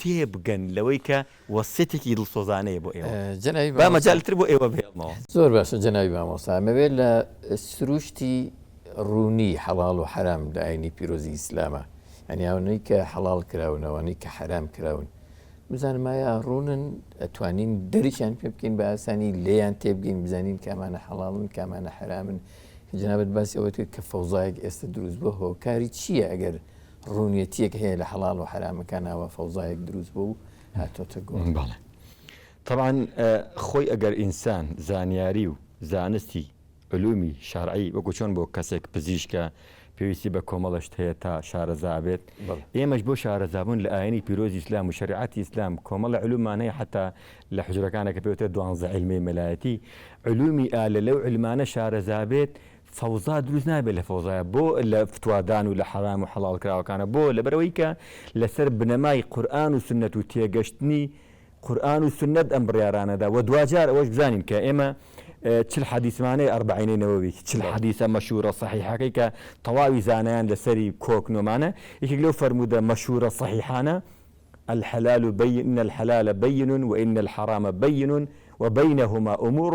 تێبگەن لەوەی کە وەسیەتێکی دڵسۆزانەیە بۆ ئێوە جەنابی با مامۆستا مەجال تر بۆ ئێوە بهێڵمەوە. زۆر باشە جەنابی مامۆستا ئەمەوێت لە سروشتی ڕوونی حەڵاڵ و حەرام لە ئاینی پیرۆزی ئیسلامە یانی ئەوانەی کە حەڵاڵ کراون ئەوانەی کە حەرام کراون بزانم ئایا ڕوونن ئەتوانین دەرکیان پێ بکەین بە ئاسانی لێیان تێبگەین بزانین کامانە حەڵاڵن کامانە حەرامن جنابت باسی ئەوەت کرد کە فەوزایەک ئێستا دروست بووە هۆکاری چییە ئەگەر ڕوونیەتیەک هەیە لە حەڵاڵ و حەرامەکانەوە فەوزایەک دروست بوو و هاتۆتە گۆڕ. بەڵێ تەبعەن خۆی ئەگەر ئینسان زانیاری و زانستی علومی شەرعی وەکو چۆن بۆ کەسێک پزیشکە پێویستی بە کۆمەڵە شت هەیە تا شارەزا بێت ئێمەش بۆ شارەزابوون لە ئاینی پیرۆزی ئیسلام و شەریعەتی ئیسلام کۆمەڵە علوممان هەیە حەتا لە حوجرەکانە کە پێوترێت دوانزە عیلمەی مەلایەتی علومی ئالە لەو علمانە شارەزا بێت فەوزا دروست نابێت لە فەوزایە بۆ لە فتوادان و لە حەرام و حەڵاڵ کراوەکانە بۆ لەبەرئەوەی کە لەسەر بنەمای قورئان و سوننەت و تێگەشتنی قورئان و سوننەت ئەم بڕیارانە دا وە دواجار ئەوەش بزانین کە ئێمە چل حەدیسمان هەیە ئەربەعینەی نەوەوی چل حەدیسە مەشهورە سەحیحەکەی کە تەواوی زانایان لەسەری کۆکن و ئەمانە یەکێک لەو فەرموودە مەشهورە سەحیحانە الحلال بین ان الحلال بین وان الحرام بین وبینهما امور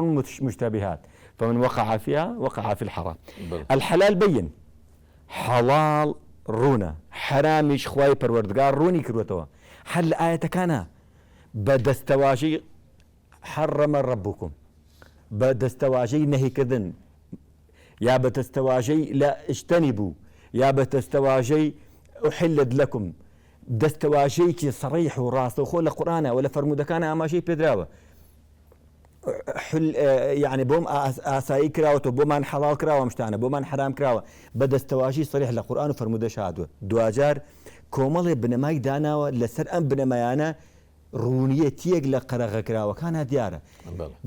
مشتبهات فمن وقع فیها وقع فی الحرام الحلال بین حەڵاڵ ڕوونە حەرامیش خوای پەروەردگار ڕوونی کردووەتەوە هەر لە ئایەتەکانا بە دەستەواژەی حرم ربکم بە دەستەواژەی نەهیکردن یا بە دەستەواژەی لە اجتنبوا یا بە دەستەواژەی احلت لکم دەستەواژەیەکی صریح و ڕاستەوخۆ لە قورئانا و لە فەرموودەکانا ئاماژەی پێدراوە یعنی بۆم ئاسایی کراوەتەوە بۆمان حەڵاڵ کراوە ئەم شتانە بۆمان حەرام کراوە بە دەستەواژەی صریح لە قورئان و فەرموودەش هاتووە دواجار کۆمەڵێ بنەمای داناوە لەسەر ئەم بنەمایانە ڕوونیەتیەک لە قەرەغەکراوەکانا دیارە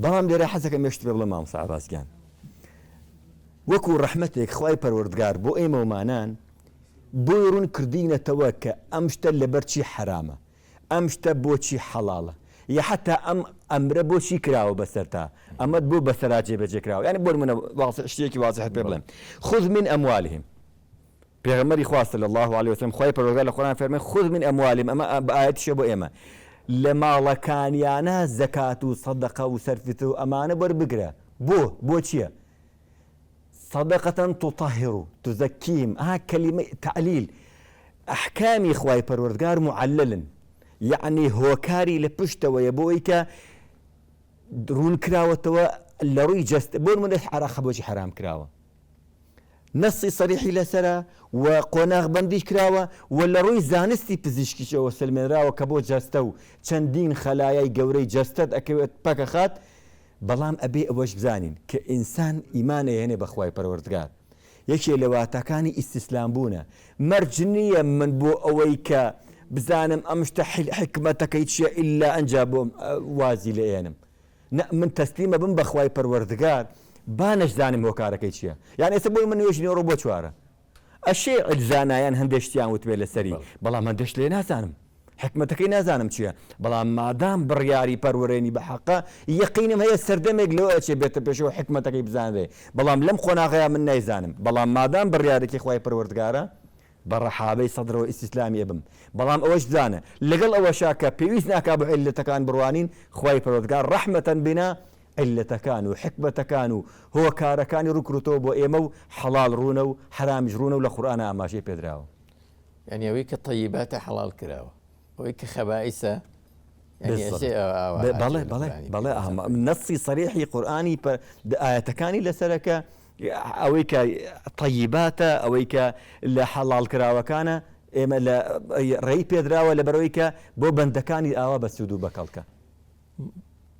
بەڵام لێرە حەزەکەم یەک شت پێ بڵێم مامۆستا عەباس گیان وەکو ڕەحمەتێک خوای پەروەردگار بۆ ئێمەومانان بۆی ڕوون کردینەتەوە کە ئەم شتە لەبەر چی حەرامە ئەم شتە بۆچی حەڵاڵە یا حەتا ئەم ئەمرە بۆچی کراوە بەسەرتا ئەمەت بۆ بەسەرا جێبەجێ کراوە یانی بۆ نمونە وازح شتێکی وازحت پێ بڵێم خذ من اموالهم پێغەمبەری خوا صلی اللە علیە وسلم خوای پەروەردگار لە قورئان فەرمووی خذ من اموالهم ئەمە بە ئایەتیشە بۆ ئێمە لە ماڵەکانیانە زەکات و سەدەقە و سەرفیتر و ئەمانە وەربگرە بۆ بۆ چییە صدقە تطهر تزکیهم ئەها کەلیمەی تعلیل ئەحکامی خوای پەروەردگار معللن یەعنی هۆکاری لە پشتەوەیە بۆ ئەوەی کە ڕوون کراوەتەوە لە ڕووی جەستە بۆ نمونە عەرەق بۆچی حەرام کراوە نەسی سەریحی لەسەرە و قۆناغ بەندیش کراوە و لە ڕووی زانستی پزیشکیشەوە سەلمێنراوە کە بۆ جەستە و چەندین خەلایای گەورەی جەستەت ئەکەوێت پەکەخات بەڵام ئەبێ ئەوەش بزانین کە ئینسان ئیمان ئەیەنێ بە خوای پەروەردگار یەکێ لە واتاکانی ئیستیسلام بوونە مەرج نییە من بۆ ئەوەی کە بزانم ئەم شتە حیکمەتەکەی چییە ئیلا ئەنجا بۆم وازی لێ ئێنم نە من تەسلیم ئەبم بە خوای پەروەردگار با نەشزانم هۆکارەکەی چییە یان ئێستا بۆی من نوێژی نیوەڕۆ بۆ چوارە ئەشێ زانایان هەندێ شتیان وتبێ لەسەری بەڵام هەندێ شت لێ نازانم حیکمەتەکەی نازانم چیە بەڵام مادام بڕیاری پەروەرێنی بە حەقە یەقینم هەیە سەردەمێک لەوە ئەچێ بێتە پێشەوە حیکمەتەکەی بزانرێ بەڵام لەم قۆناغەیا من نایزانم بەڵام مادام بڕیارێکی خوای پەروەردگارە بە ڕەحابەی سەدرەوە ئیستیسلامی ئەبم بەڵام ئەوەش بزانە لەگەڵ ئەوەشا کە پێویست ناکا بۆ عیللەتەکان بڕوانین خوای پەروەردگار ڕەحمەتەن بنا عیللەتەکان و حیکمەتەکان و هۆکارەکانی ڕوونکردۆتەوە بۆ ئێمە و حەڵاڵ ڕوونە و حەرامیش ڕوونە و لە قورئانا ئاماژەی پێدراوە. یانی ئەوەی کە تەییباتە حەڵاڵ کراوە ئەوەی کە خەبائیسە بەڵێ بەڵێ بەڵێ نەسی سەریحی قورئانی ئایەتەکانی لەسەرە کە. ئەوەی کە تەیباتە، ئەوەی کە لە حەڵاڵکراوەکانە، ئێمە لە ڕێی پێدراوە لەبەرئەوەی کە بۆ بەندەکانی ئاوا بەسوود و بەکەڵکە.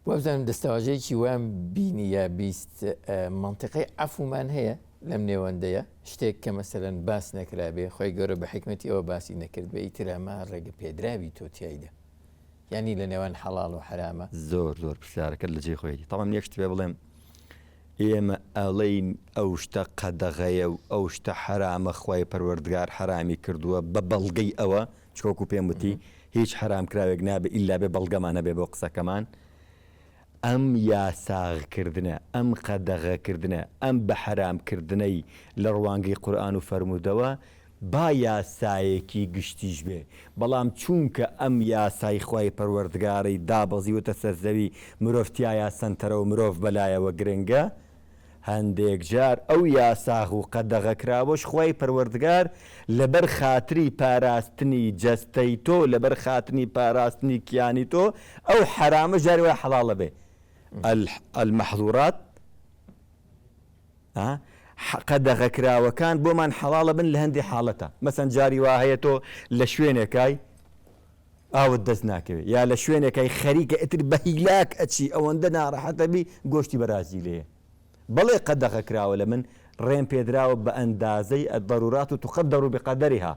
وابزانم دەستەواژەیەکی وام بینی یا 20 مەنتیقەی عەفومان هەیە لەم نێوەندەیە شتێک کە مەسەلەن باس نەکرابێ خۆی گەورە بە حیکمەتی ئەوە باسی نەکرد بێ ئیتر ئەمە ڕێگە پێدراوی تۆ تیایدا یانی لە نێوان حەڵاڵ و حەرامە. زۆر زۆر پرسیارەکەت لە جێی خۆیەتی تەبعەن یەک شت پێ بڵێم ئێمە ئەڵێین ئەو شتە قەدەغەیە و ئەو شتە حەرامە خوای پەروەردگار حەرامی کردووە بە بەڵگەی ئەوە چونکە وەکو پێم وتی هیچ حەرامکراوێک نابێ ئیلا بێ بەڵگەمان هەبێ بۆ قسەکەمان ئەم یاساغکردنە ئەم قەدەغەکردنە ئەم بە حەرامکردنەی لە ڕوانگەی قورئان و فەرموودەوە با یاسایەکی گشتیش بێ، بەڵام چوونکە ئەم یاسای خوای پەروەردگارەی دابەزیوەتە سەر زەوی مرۆڤ تیایا سەنتەرە و مرۆڤ بەلایەوە گرنگە، هەندێک جار ئەو یاساغ و قەدەغەکراوەش خوای پەروەردگار لەبەر خاتری پاراستنی جەستەی تۆ لەبەر خاتنی پاراستنی کیانی تۆ ئەو حەرامەش جاری وایە حەڵاڵ ئەبێ، المحظورات. قەدەغەکراوەکان بۆمان حەڵاڵە بن لە هەندێ حاڵەتا مەسەن جاری وا هەیە تۆ لە شوێنێکای ئاوت دەست ناکەوێ یا لە شوێنێکای خەریکە ئیتر بە هیلاک ئەچی ئەوەندە ناڕەحەتە بی گۆشتی بەرازی لێیە بەڵێ قەدەغە کراوە لە من ڕێم پێدراوە بە ئەندازەی الضرورات تقدر بقدرها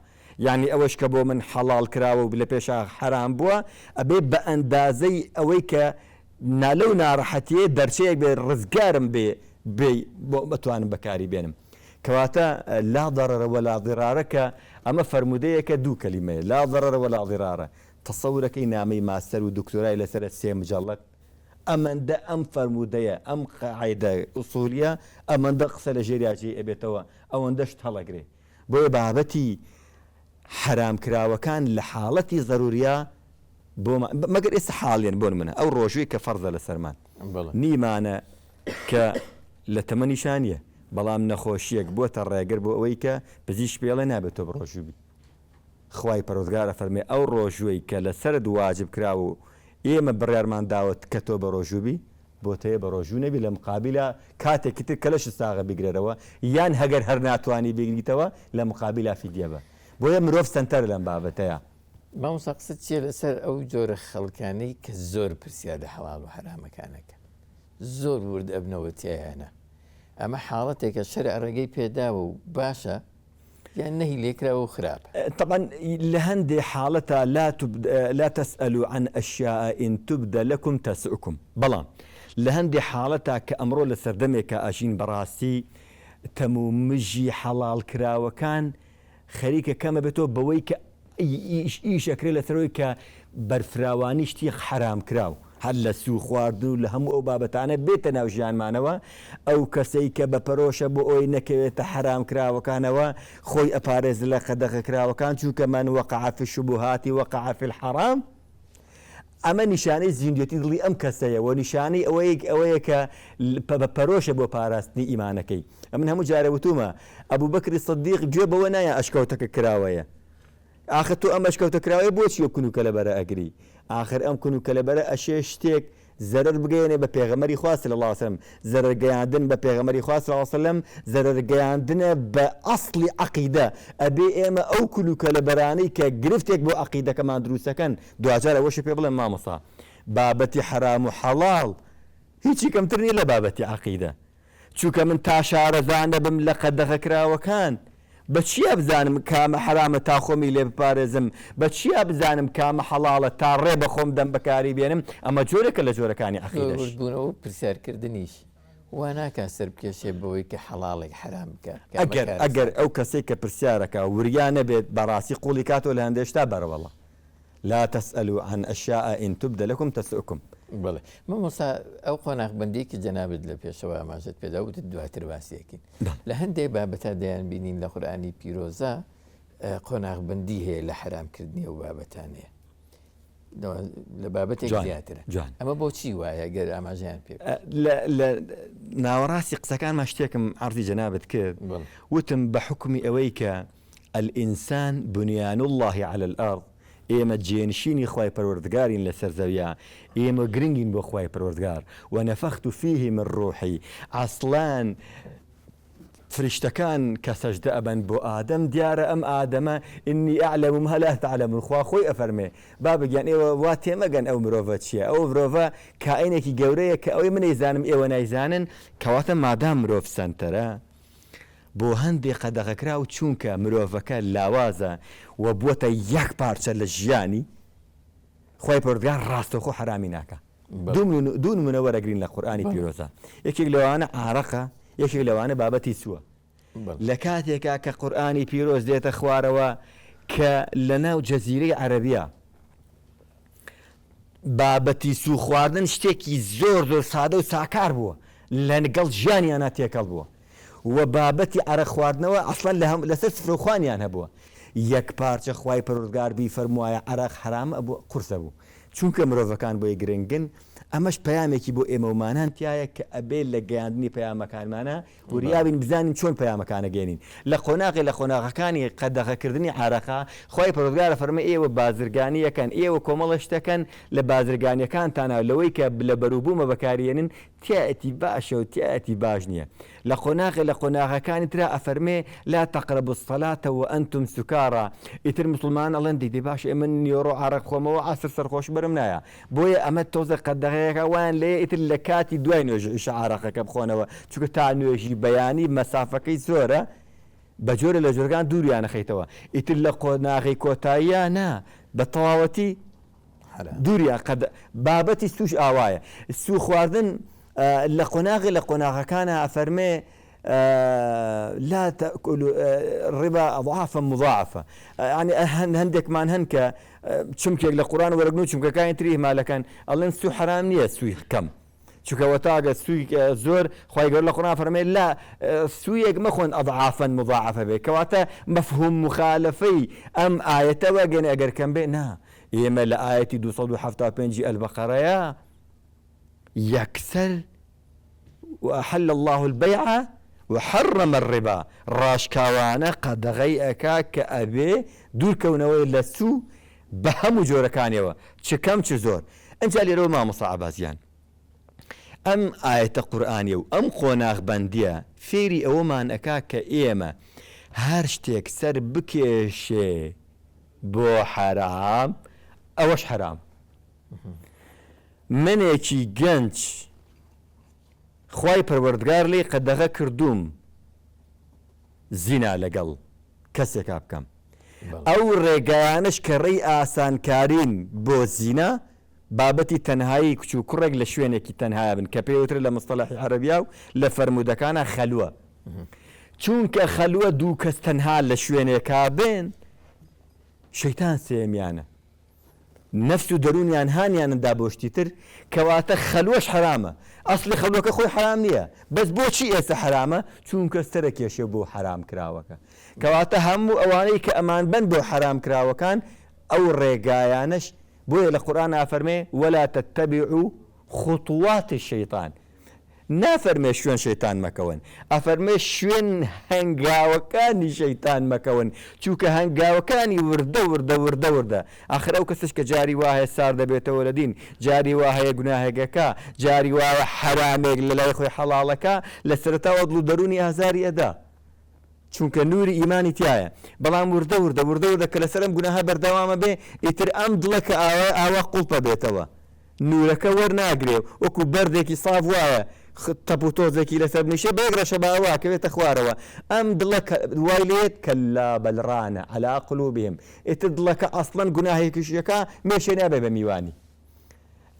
یانی ئەوەش کە بۆ من حەڵاڵ کراوە و لە پێشا حەرام بووە ئەبێ بە ئەندازەی ئەوەی کە نا لەو ناڕەحەتیەیە دەرچەیەک بێ ڕزگارم بێ بێی بۆ بتوانم بەکاری بێنم کەواتە لا ضرر ولا ضرار کە ئەمە فەرموودەیەکە دوو کەلیمەیە لا ضرر ولا ضرار تەسەورەکەی نامەی ماستەر و دکتۆرای لەسەرە سێ مجەڵەد ئەمەندە ئەم فەرموودەیە ئەم قاعیدە ئوسولیە ئەمەندە قسە لە ژێریا جێی ئەبێتەوە ئەوەندە شت هەڵەگرێ بۆیە بابەتی حەرام کراوەکان لە حاڵەتی زەروریا بۆمان مەگەر ئێستا حاڵیەن بۆ نمونە ئەو ڕۆژووی کە فەرزە لەسەرمان نیمانە کە لە تەمەنیشا نییە بەڵام نەخۆشیەک بۆتە ڕێگر بۆ ئەوەی کە پزیشک پێڵێ نابێت تۆ بڕۆژوو بی خوای پەروەردگار ئەفەرمێ ئەو ڕۆژووەی کە لەسەرت واجب کراوە و ئێمە بڕیارمان داوە کە تۆ بەڕۆژوو بی بۆت هەیە بەڕۆژوو نەبی لە مقابیلا کاتێکی تر کە لەشت ساغە بیگرەرەوە یان هەگەر هەر ناتوانی بیگریتەوە لە مقابیلا فیدیە بە بۆیە مرۆڤ سەنتەرە لەم بابەتەیا. مامۆستا قسەت چیە لەسەر ئەو جۆرە خەڵکانەی کە زۆر پرسیار لە حەڵاڵ و حەرامەکان ئەکەن زۆر ورد ئەبنەوە تیایانە ئەمە حاڵەتێکە شەرع ڕێگەی پێداوە و باشە یان نەهی لێکراوە و خراپە؟ تەبعەن لە هەندێ حاڵەتا لا لا تسألوا عن اشیاء ان تبد لکم تسؤکم بەڵام لە هەندێ حاڵەتا کە ئەمڕۆ لە سەردەمێکا ئەژین بەڕاستی تەمومژی حەڵاڵ کراوەکان خەریکە کەم ئەبێتەوە بەوەی کە ئیش ئەکرێ لەسەر ئەوەی کە بەرفراوانی شتی حەرام کراو هەر لە سوو خواردن و لە هەموو ئەو بابەتانە بێتە ناو ژیانمانەوە ئەو کەسەی کە بە پەرۆشە بۆ ئەوەی نەکەوێتە حەرام کراوەکانەوە خۆی ئەپارێزێ لە قەدەغە کراوەکان چونکە من وقع فی الشبهات وقع فی الحرام ئەمە نیشانەی زیندوێتی دڵی ئەم کەسەیە و نیشانەی ئەوەیە ئەوەیە کە بە پەرۆشە بۆ پاراستنی ئیمانەکەی. ئەمن هەموو جارێ وتوومە ئەبوبەکری سدیق گوێ بەوە نایە ئەشکەوتەکە کراوەیە. ئاخر تۆ ئەم ئەشکەوتە کراوەیە بۆچی ئەو کون و کەلەبەرە ئەگری؟ ئاخر ئەم کون و کەلەبەرە ئەشێ شتێک زەرەر بگەیەنێ بە پێغەمبەری خوا صلی اللە علیە وسلم، زەرەر گەیاندن بە پێغەمبەری خوا صلی اللە علیە وسلم زەرەر گەیاندنە بە ئەسڵی عەقیدە، ئەبێ ئێمە ئەو کون و کەلەبەرانەی کە گرفتێک بۆ عەقیدەکەمان دروست ئەکەن، دواجار ئەوەشت پێ بڵێم مامۆستا بابەتی حەرام و حەڵاڵ هیچی کەمتر نیە لە بابەتی عەقیدە، چونکە من تا شارەزا نەبم لە قەدەغەکراوەکان بە چیا بزانم کامە حەرامە تا خۆمی لێ بپارێزم، بە چیا بزانم کامە حەڵاڵە تا ڕێ بە خۆم دەم بەکاری بێنم، ئەمە جۆرێکە لە جۆرەکانی زۆر عەقیدەش. وردبوونەوە و پرسیارکردنیش وا ناکا سەربکێشێ بەوەی کە حەڵاڵێک حەرام بکا کە ئەمە ئەگەر ئەگەر کارەساتە. ئەو کەسەی کە پرسیارەکا وریا نەبێت بەڕاستی قوڵی کاتەوە لە هەندێ شتا بەرەوەڵا. لا تسألوا عن اشیاء ان تبد لکم تسؤکم. بەڵێ مامۆستا ئەو قۆناغبەندیەی کە جەنابت لە پێشەوە ئاماژەت پێدا وتت دواتر باسی ئەکەین لە هەندێک بابەتا دەیان بینین لە قورئانی پیرۆزە قۆناغبەندی هەیە لە حەرامکردنی ئەو بابەتانەیە لە بابەتێک زیاترە ئەمە بۆچی وایە گەر ئاماژەیان پێ لە ناوەڕاستی قسەکانمان شتێکم عەرزی جەنابت کرد وتم بە حوکمی ئەوەی کە الانسان بنیان اللە علی الارض، ئێمە جێنشینی خوای پەروەردگارین لەسەر زەویا، ئێمە گرنگین بۆ خوای پەروەردگار، ونفخت فیه من روحی، ئەسڵەن. فریشتەکان کە سەجدە ئەبەن بۆ ئادەم دیارە ئەم ئادەمە انی اعلم ما لا تعلمون خوا خۆی ئەفەرمێ بابە گیان ئێوە وا تێمەگەن ئەو مرۆڤە چیە ئەو مرۆڤە کائینێکی گەورەیە کە ئەوەی من ئەیزانم ئێوە نایزانن کەواتە مادام مرۆڤ سەنتەرە بۆ هەندێ قەدەغەکراو چوونکە مرۆڤەکە لاوازە و بووەتە یەک پارچە لە ژیانی خوای پەروەردگار ڕاستەوخۆ حەرامی ناکا. دوو نمونە وەرەگرین لە قورئانی پیرۆزا یەکێک لەوانە عارەقە یەکێک لەوانە بابەتی سووە لە کاتێکا کە قورئانی پیرۆز دێتە خوارەوە کە لە ناو جەزیرەی عەرەبیا بابەتی سوو خواردن شتێکی زۆر زۆر سادە و ساکار بووە لەگەڵ ژیانیانە تێکەڵ بووە و بابەتی عەرەق خواردنەوە ئەسڵەن لە لەسەر سفرەوخوانیان هەبووە یەک پارچە خوای پەروەردگار بیفەرموایە عەرەق حەرامە ئەبوو قورسە بوو چونکە مرۆڤەکان بۆی گرنگن ئەمەش پەیامێکی بۆ ئێمەومانان تیایە کە ئەبێ لە گەیاندنی پەیامەکانمانا وریابین بزانین چۆن پەیامەکان ئەگەیەنین لە قۆناغێ لە قۆناغەکانی قەدەغەکردنی عەرەقا خوای پەروەردگار ئەفەرموێ ئێوە بازرگانی ئەکەن ئێوە کۆمەڵێ شت ئەکەن لە بازرگانیەکانتانا لەوەی کە لە بەروبوومە بەکاریێنن تیایەتی باشە و تیایەتی باش نیە لە قۆناغێ لە قۆناغەکانی ترا ئەفەرمێ لا تقربوا الصلاة وانتم سکارا ئیتر موسڵمانان ئەڵێن دەی دەی باشە ئێمە نیۆڕۆ عارەق بخۆمەوە عەسر سەرخۆش بەرم نایە بۆیە ئەمە تۆزێ قەدەغەیەکە وایان لێیە ئیتر لە کاتی دوای نوێژی عیشا عارەقەکە بخۆنەوە چونکە تا نوێژی بەیانی مەسافەکەی زۆرە بە جۆرێ لە جۆرەکان دووریان ئەخەیتەوە ئیتر لە قۆناغی کۆتاییا نا بە تەواوەتی دووریان قەد بابەتی سووش ئاوایە سوو خواردن لە قۆناغی لە قۆناغەکانە ئەفەرمێ لا تأكلوا الربا أضعافا مضاعفة یعنی هەندێکمان هەن کە چمکێک لە قورآن وەرەگرن و چمکەکانی تری ئیهمالەکەن ئەڵێن سوو حەرام نییە سووی کەم چونکە وەتا ئەگەر سووی زۆر خوای گەورە لە قورئان فەرمێ لا سوویەک مەخۆن ئەضعافا مضاعفە بێ کەواتە مەفهوم مخالفەی ئەم ئایەتە وەگەنێ ئەگەر کەم بێ نا ئێمە لە ئایەتی 275 البقرەیە یەکسەر وأحل الله البيع وحرم الربا ڕاشکاوانە قەدەغەی ئەکا کە ئەبێ دوورکەونەوەی لە سوو بە هەموو جۆرەکانیەوە چ کەم چ زۆر ئنجا لێرەوە مامۆستا عەباس گیان ئەم ئایەتە قورئانیە و ئەم قۆناغ بەندیە فێری ئەوەمان ئەکا کە ئێمە هەر شتێک سەر بکێشێ بۆ حەرام ئەوەش حەرام منێکی گەنج خوای پەروەردگار لێی قەدەغە کردووم زینا لەگەڵ کەسێکا بکەم ئەو ڕێگایانەش کە ڕێی ئاسانکارین بۆ زینا بابەتی تەنهایی کچ و کوڕێک لە شوێنێکی تەنهایا بن کە پێی وترێت لە مستەڵەحی عەرەبیا و لە فەرموودەکانا خەلوە چونکە خەلوە دوو کەس تەنها لە شوێنێکا بن شەیتان سێیەمیانە نەفس و دەروونیان هانیانن دا بۆ شتی تر، کەواتە خەلوەش حەرامە، ئەسڵی خەلوەکە خۆی حەرام نییە، بەس بۆچی ئێستا حەرامە؟ چوونکە سەرەکێشێ بۆ حەرام کراوەکە، کەواتە هەموو ئەوانەی کە ئەمانبەن بۆ حەرام کراوەکان ئەو ڕێگایانەش، بۆیە لە قورئان ئافەرمێ، ولا تتبعوا خطوات الشیطان، نافەرمێ شوێن شەیتان مەکەون، ئەفەرمێ شوێن هەنگاوەکانی شەیتان مەکەون، چونکە هەنگاوەکانی وردە وردە وردە وردە، ئاخر ئەو کەسەش کە جاری وا هەیە سار دەبێتەوە لە دین، جاری وا هەیە گوناهێک ئەکا، جاری وایە حەرامێک لە لای خۆی حەڵاڵ ئەکا، لە سەرەتاوە دڵ و دەروونی ئازاری ئەدا، چونکە نوری ئیمانی تیایە، بەڵام وردە وردە وردە وردە کە لەسەر ئەم گوناهە بەردەوام ئەبێ، ئیتر ئەم دڵە کە ئاوایە ئاوا قوڵپ ئەبێتەوە، نورەکە وەرناگرێ و وەکو بەردێکی ساف وایە تەپ و تۆزێکی لەسەر بنیشێ بە یەک ڕەشەبا وا ئەکەوێتە خوارەوە، ئەم دڵە کە وای لێیەت کەلا بل ران علی قلوبهم ئیتر دڵەکە ئەسڵەن گوناهێکیش ئەکا مێشێ نابێ بە میوانی.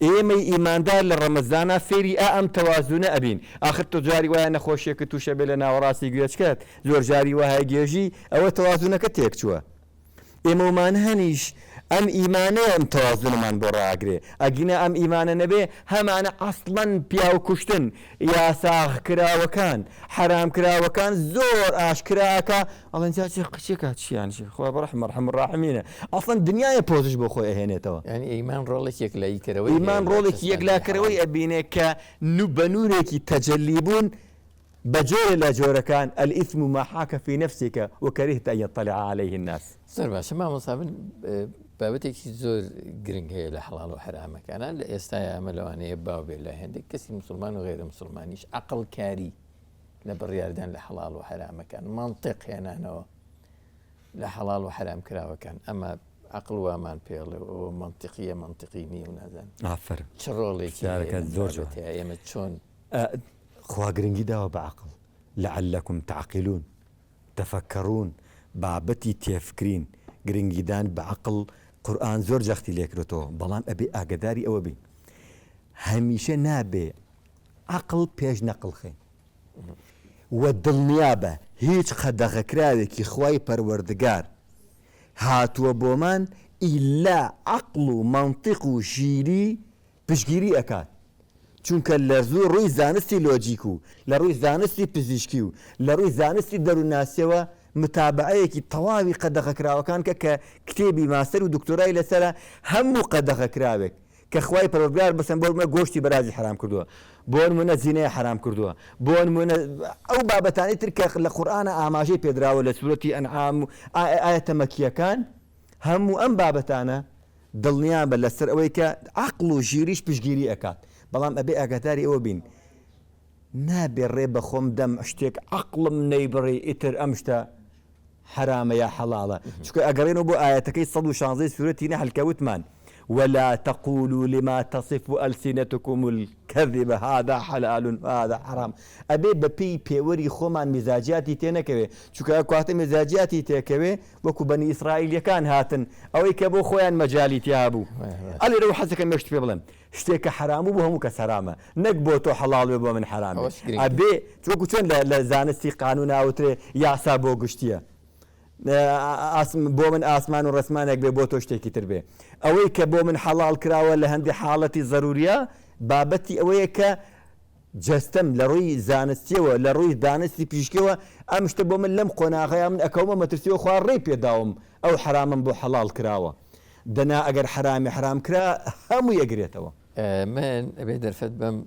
ئێمەی ئیماندار لە ڕەمەزانا فێری ئا ئەم تەوازونە ئەبین، ئاخر تۆ جاری وایە نەخۆشیەکت توشە بێ لە ناوەڕاستی گوێچکەت، زۆر جاری وایە گێژی، ئەوە تەوازونەکەت تێکچوە. ئێمەومانانیش ئەم ئیمانەیە ئەم تەوازونەمان بۆ ڕائەگرێ، ئەگینا ئەم ئیمانە نەبێ هەمانە ئەسڵەن پیاو کوشتن، یاساغ کراوەکان، حەرام کراوەکان زۆر ئاشکرا ئەکا، ئەڵێن جا چی قچێکە چیان چی خوا بەڕەحم ارحم الراحمینە ئەسڵەن دنیایە پۆزش بۆ خۆی ئەهێنێتەوە. یانی ئیمان ڕۆڵێکی یەکلایی کەرەوەی هەیە ئیمان لە ڕۆڵێکی چەسپاندنی یەکلاکەرەوەی حەڵاڵ. ئەبینێ کە نو بە نورێکی تەجەلی بوون بە جۆرێ لە جۆرەکان، الإثم ما حاک فی نفسک وکرهت ان یطلع علیه الناس. زۆر باشە مامۆستا من بابەتێکی زۆر گرنگ هەیە لە حەڵاڵ و حەرامەکانە لە ئێستایا ئەمە لەوانەیە باو بێت لای هەندێک کەسی موسڵمان و غەیرە موسڵمانیش عەقڵکاری. لە بڕیاردان لە حەڵاڵ و حەرامەکان، مەنتیق هێنانەوە لە حەڵاڵ و حەرام کراوەکان، ئەمە عەقڵ وامان پێ ئەڵێ و ئەوە مەنتیقییە مەنتیقی نییە و نازانم ئافەرم چ ڕۆڵێکی هەیە پرسیارەکەت لەم زۆر جوانە. بابەتەیا، ئێمە چۆن. خوا گرنگی داوە بە عەقڵ، لعلکم تعقلون، تفکرون، بابەتی تێفکرین، گرنگیدان بە عەقڵ قورئان زۆر جەختی لێکردۆتەوە، بەڵام ئەبێ ئاگەداری ئەوە بین هەمیشە نابێ عەقڵ پێش نەقڵ خەین وە دڵنیابە هیچ قەدەغەکراوێکی خوای پەروەردگار هاتووە بۆمان ئیلا عەقڵ و مەنتیق و ژیری پشتگیری ئەکات چونکە لە ڕووی زانستی لۆجیک و لە ڕووی زانستی پزیشکی و لە ڕووی زانستی دەروونناسیەوە متابەعەیەکی تەواوی قەدەغەکراوەکان کە کە کتێبی ماستەر و دکتۆرای لەسەرە هەموو قەدەغەکراوێک کە خوای پەروەردگار مەسەن بۆ نمونە گۆشتی بەرازی حەرام کردووە بۆ نمونە زینای حەرام کردووە بۆ نمونە ئەو بابەتانەی تر کە لە قورئانا ئاماژەی پێدراوە لە سورەتی ئەنعام و ئایەتە مەکییەکان هەموو ئەم بابەتانە دڵنیابە لەسەر ئەوەی کە عەقڵ و ژیریش پشتگیری ئەکات بەڵام ئەبێ ئاگاداری ئەوە بین نابێ ڕێ بە خۆم دەم شتێک عەقڵم نەیبڕی ئیتر ئەم شتە حەرامە یا حەڵاڵە چونکە ئەگەڕێنەوە بۆ ئایەتەکەی 116 سورەتی نەحل کە وتمان ولا تقولوا لما تصف ألسنتكم الكذب هذا حلال وهذا حرام ئەبێ بەپێی پێوەری خۆمان میزاجیاتی تێ نەکەوێ چونکە ئەکاتە میزاجیاتی تێکەوێ وەکو بەنی ئیسرائیلیەکان هاتن ئەوەی کە بۆ خۆیان مەجالی تیا بوو ئەلێرەوە حەزەکەم یەک شت پێ بڵێم شتێک کە حەرام بوو بۆ هەموو کەس حەرامە نەک بۆ تۆ حەڵاڵ بێ بۆ من حەرام بێ ئەوەش گرنگتر. ئەبێ وەکو چۆن لە لە زانستی قانوون ئاوترێ یاسا بۆ گشتیە ئاسم بۆ من ئاسمان و ڕێسمانێک بێ بۆ تۆ شتێکی تر بێ ئەوەی کە بۆ من حەڵاڵ کراوە لە هەندێ حاڵەتی زەروریە بابەتی ئەوەیە کە جەستەم لە ڕووی زانستیەوە لە ڕووی دانستی پزیشکیەوە ئەم شتە بۆ من لەم قۆناغەیا من ئەکەومە مەترسیەوە خوا ڕێی پێداوم ئەو حەرامەم بۆ حەڵاڵ کراوە دەنا ئەگەر حەرامی حەرام کرا هەمووی ئەگرێتەوە. من ئەبێ دەرفەت بەم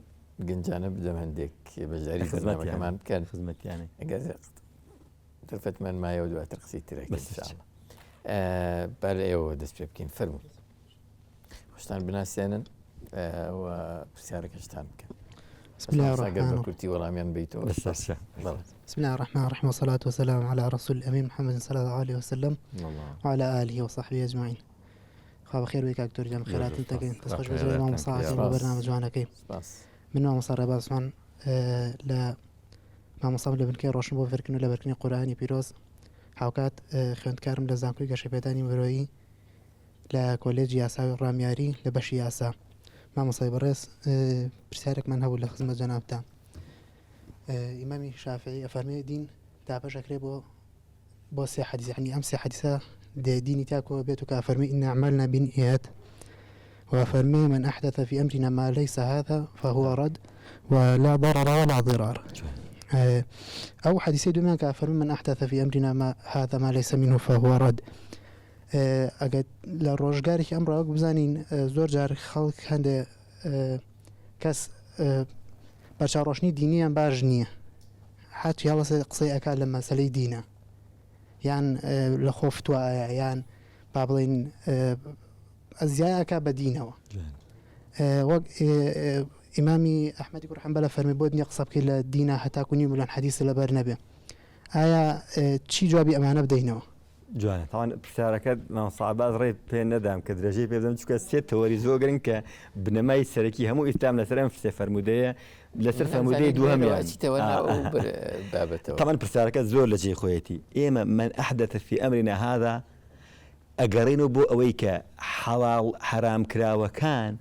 گەنجانە بدەم هەندێک بەشداری بەرنامەکەمان بکەن خزمەتیانە ئەگەر دەرفەتمان مایەوە دواتر قسەی ترەکەین بەس إن شاء الله. با لە ئێوەوە دەست پێ بکەین فەرموو خۆشتان بناسێنن و پرسیارەکەشتان بکەن. بسم الله ئەگەر الرحمن بە کورتی وەڵامیان بیتەوە بەسەرچە. بەڵێ. بسم الله الرحمن الرحيم والصلاة والسلام على رسول الأمين محمد صلى الله عليه وسلم وعلى آله وصحبه أجمعين خوا بەخێر بێی کاک دکتۆر گیان بەخێرهاتن دەکەین دەست خۆش بێ زۆر مامۆستا عەزیز بۆ بەرنامە جوانەکەی سپاس. من مامۆستا ڕێباز عوسمان لە مامۆستام لە بنکەی ڕۆشن بۆ فێرکردن و لەبەرکردنی قورئانی پیرۆز هاوکات خوێندکارم لە زانکۆی گەشەپێدانی مرۆیی لە کۆلێجی یاسا و ڕامیاری لە بەشی یاسا مامۆستای بەڕێز پرسیارێکمان هەبوو لە خزمەت جەنابتا ئیمامی شافعی ئەفەرمێ دین دابەش ئەکرێ بۆ بۆ سێ حەدیث یعنی ئەم سێ حەدیثە دینی تاکۆ بێت و کە فەرمی إن أعمالنا بالنيات وفرمي من أحدث في أمرنا ما ليس هذا فهو رد ولا ضرر ولا ضرار أو حديثي دومان كفرمي من أحدث في أمرنا ما هذا ما ليس منه فهو رد ئەگەر لە ڕۆژگارێکی ئەمڕۆ وەک بزانین زۆر جار خەڵک هەندێ کەس بەرچاوڕۆشنی دینیان باش نییە حاچی هەڵەسێ قسەی ئەکات لە مەسەلەی دینە یان لە خۆ فتوا ئایا یان با بڵین ئەزیای ئەکا بە دینەوە وەک ئیمامی ئەحمەدی کوڕ حەنبەلە فەرمی بۆت نییە قسە بکەیت لە دینە هەتاکو نیو ملیۆن حەدیث لەبەر نەبێ ئایا چی جوابی ئەمانە بدەینەوە؟ جوانە تاوان پرسیارەکەت مامۆستا عەباس ڕێی پێ نەدام کە درێژەی پێ بدەم چونکە سێ تەوەری زۆر گرنگ کە بنەمای سەرەکی هەموو ئیسلام لەسەر ئەم سێ فەرموودەیە لەسەر فەرموودەی دووهەمیان تاوان پرسیارەکە زۆر لە جێی خۆیەتی ئێمە من أحدث في أمرنا هذا ئەگەڕێنەوە بۆ ئەوەی کە حەڵاڵ حەرام کراوەکان